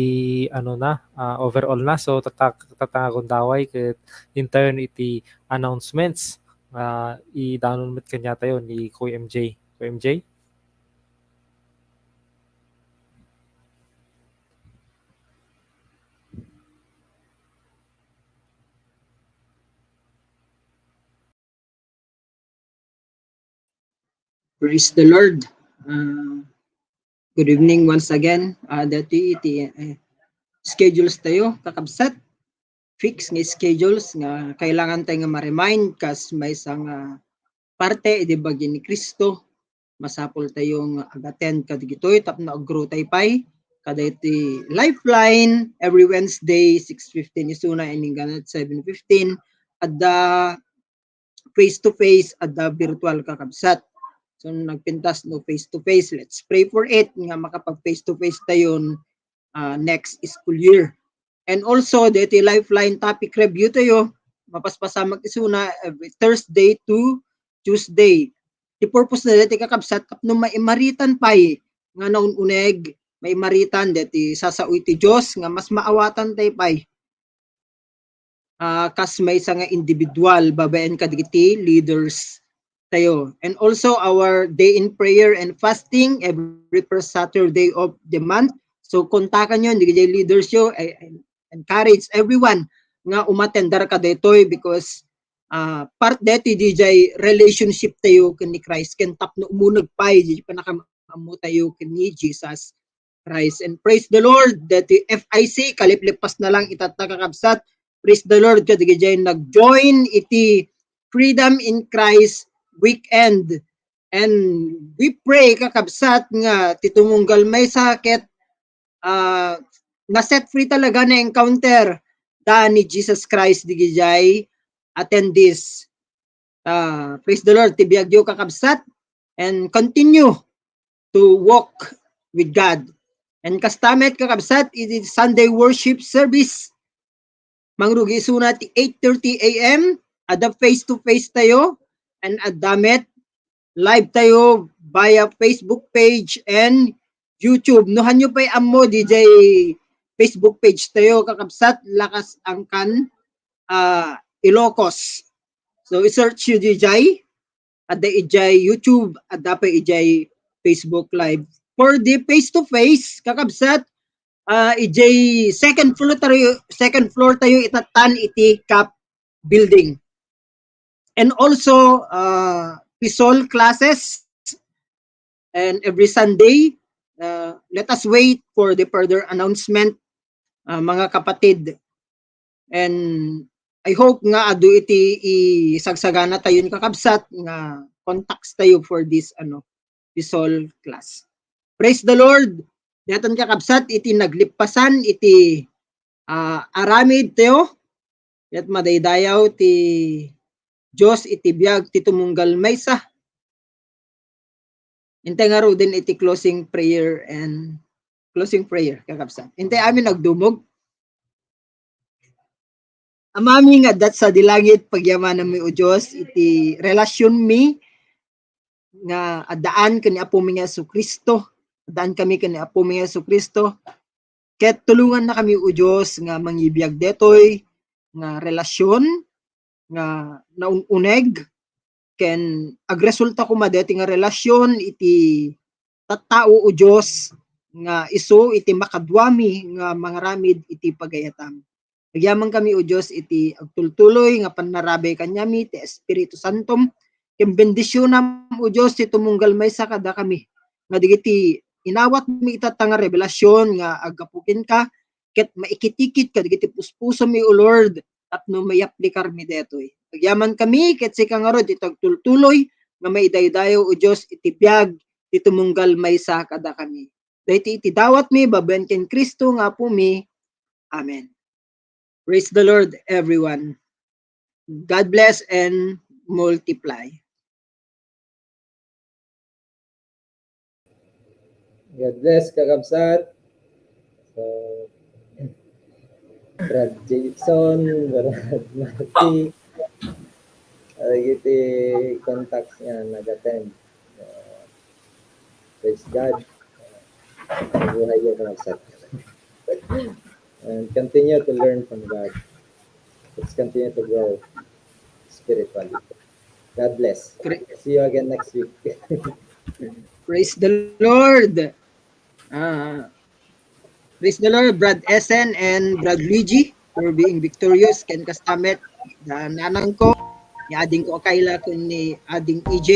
ano na, ah, overall na. So, tatta-, tatta nga gundaway ket intayon iti announcements nga idanon met kaniatayo ni Kuya M J. Kuya M J? Praise the Lord. Ah, good evening once again. Ah, dati iti, eh, schedules tayo, kakabsat. Fix nga schedules nga kailangan tayo nga ma-remind kas maysa nga parte iti bagi ni Cristo. Masapul tayo nga ag-attend kadagitoy tapno ag-grow tayo pay. Kada iti Lifeline, every Wednesday, six fifteen isuna, ininggan at seven fifteen. Adda face to face, adda virtual, kakabsat. So, nagpintas no face to face. Let's pray for it nga makapag face to face tayon, ah, next school year. And also, deti Lifeline topic review tayo, mapaspasamak isuna every Thursday to Tuesday. Ti purpose na deti, kakabsat, tapno maimaritan pay nga naun-uneg, maimaritan deti sasao iti Dios nga mas maawatan tayo pay. Ah, kas maysa nga individual babaen kadagiti leaders tayo. And also our day in prayer and fasting every first Saturday of the month. So, kontakanyo, dagiti leaders yo, I, I encourage everyone nga umatendar kadaytoy because, ah, part deti dijay relationship tayo ken ni Christ, ken tapno umuneg pay, di panakaammo tayo ken ni Jesus Christ. And praise the Lord, deti F I C, kaliplepas na lang itatta, kakabsat. Praise the Lord, kadagiti nag-join iti Freedom in Christ Weekend. And we pray, kakabsat, nga ti tumunggal maysa ket, ah, na-set free talaga, na-encounter da ni Jesus Christ digidiay attendees. Ah, praise the Lord, ti biagyo, kakabsat, and continue to walk with God. And kasta met, kakabsat, iti Sunday worship service, mangrugi isuna ti eight thirty A M, adda face-to-face tayo, and adda met live tayo via Facebook page and YouTube. No, hanyo pay ammo, D J, Facebook page tayo, kakabsat, Lakas Angkan, ah, Ilocos. So, i-search yo D J, adda idiay YouTube, adda pay idiay Facebook Live. For the face-to-face, kakabsat, ah, idiay second floor tayo, second floor tayo itattan iti CAP building. And also, ah, P SOL classes, and every Sunday, ah, let us wait for the further announcement, ah, mga kapatid. And I hope nga adu iti isagsagana tayon, kakabsat, nga contacts tayo for this, ano, P SOL class. Praise the Lord! Daytan, kakabsat, iti naglippasan iti, ah, aramid tayo. Ket madaydayaw ti Dios iti biag ti tumunggal maysa. Intay ngaruden iti closing prayer and closing prayer, kakabsat. Intay amin agdumog. Amami nga adda sadi langit, pagyamananmi, O Dios, iti relasyonmi nga addaan ken ni Apomi nga Jesu-Cristo. Addaan kami ken ni Apomi nga Jesu-Cristo. Ket tulongannakami, O Dios, nga mangibiag detoy nga relasyon nga naun-uneg, ken agresulta koma deti nga relasyon iti tattao, O Dios, nga isu iti makaduami nga mangaramid iti pagayatam. Agyamankami, O Dios, iti agtultuloy nga pannarabay kaniami ti Espiritu Santom, ken bendisionam, O Dios, ti tumunggal maysa kadakami, nga dagiti inawatmi itatta nga revelasyon nga aggapu kenka, ket maikit-ikit kadagiti puspusomi, O Lord, tapno maiaplikarmi detoy. Agyamankami ket sika ngarud iti agtultuloy nga maidaydayaw, O Dios, iti biag ti tumunggal maysa kadakami. Daytoy iti dawatmi babaen ken Cristo nga Apomi. Amen. Praise the Lord, everyone. God bless and multiply. God bless, kakabsat. So, Brad Jason, Brad Marty, ah, iti contacts nga nag-attend. Ah, praise God. Ah, buhay niyo, kakabsat. And continue to learn from God. Let's continue to grow spiritually. God bless. Great. See you again next week. Praise the Lord. Ah, praise the Lord, Brad Essen and Brad Luigi, for being victorious. Ken kasta met, da nanangko, ni adingko a Kayla ken ni ading E J.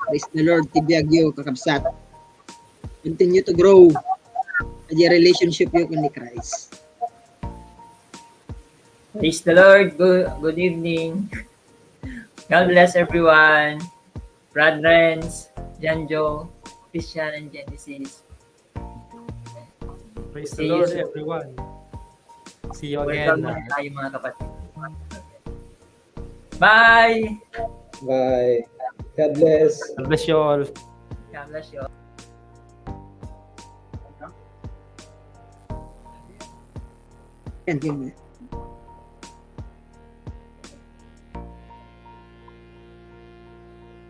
Praise the Lord, ti biagyo, kakabsat. Continue to grow iti relationship yo ken ni Christ. Praise the Lord. Good, good evening. God bless everyone. Brad Renz, Janjo, Christian, and Genesis. Praise the Lord, everyone. See you again. Welcome na tayo, mga kapatid. Bye! Bye. God bless. God bless you all. God bless you all. And yun.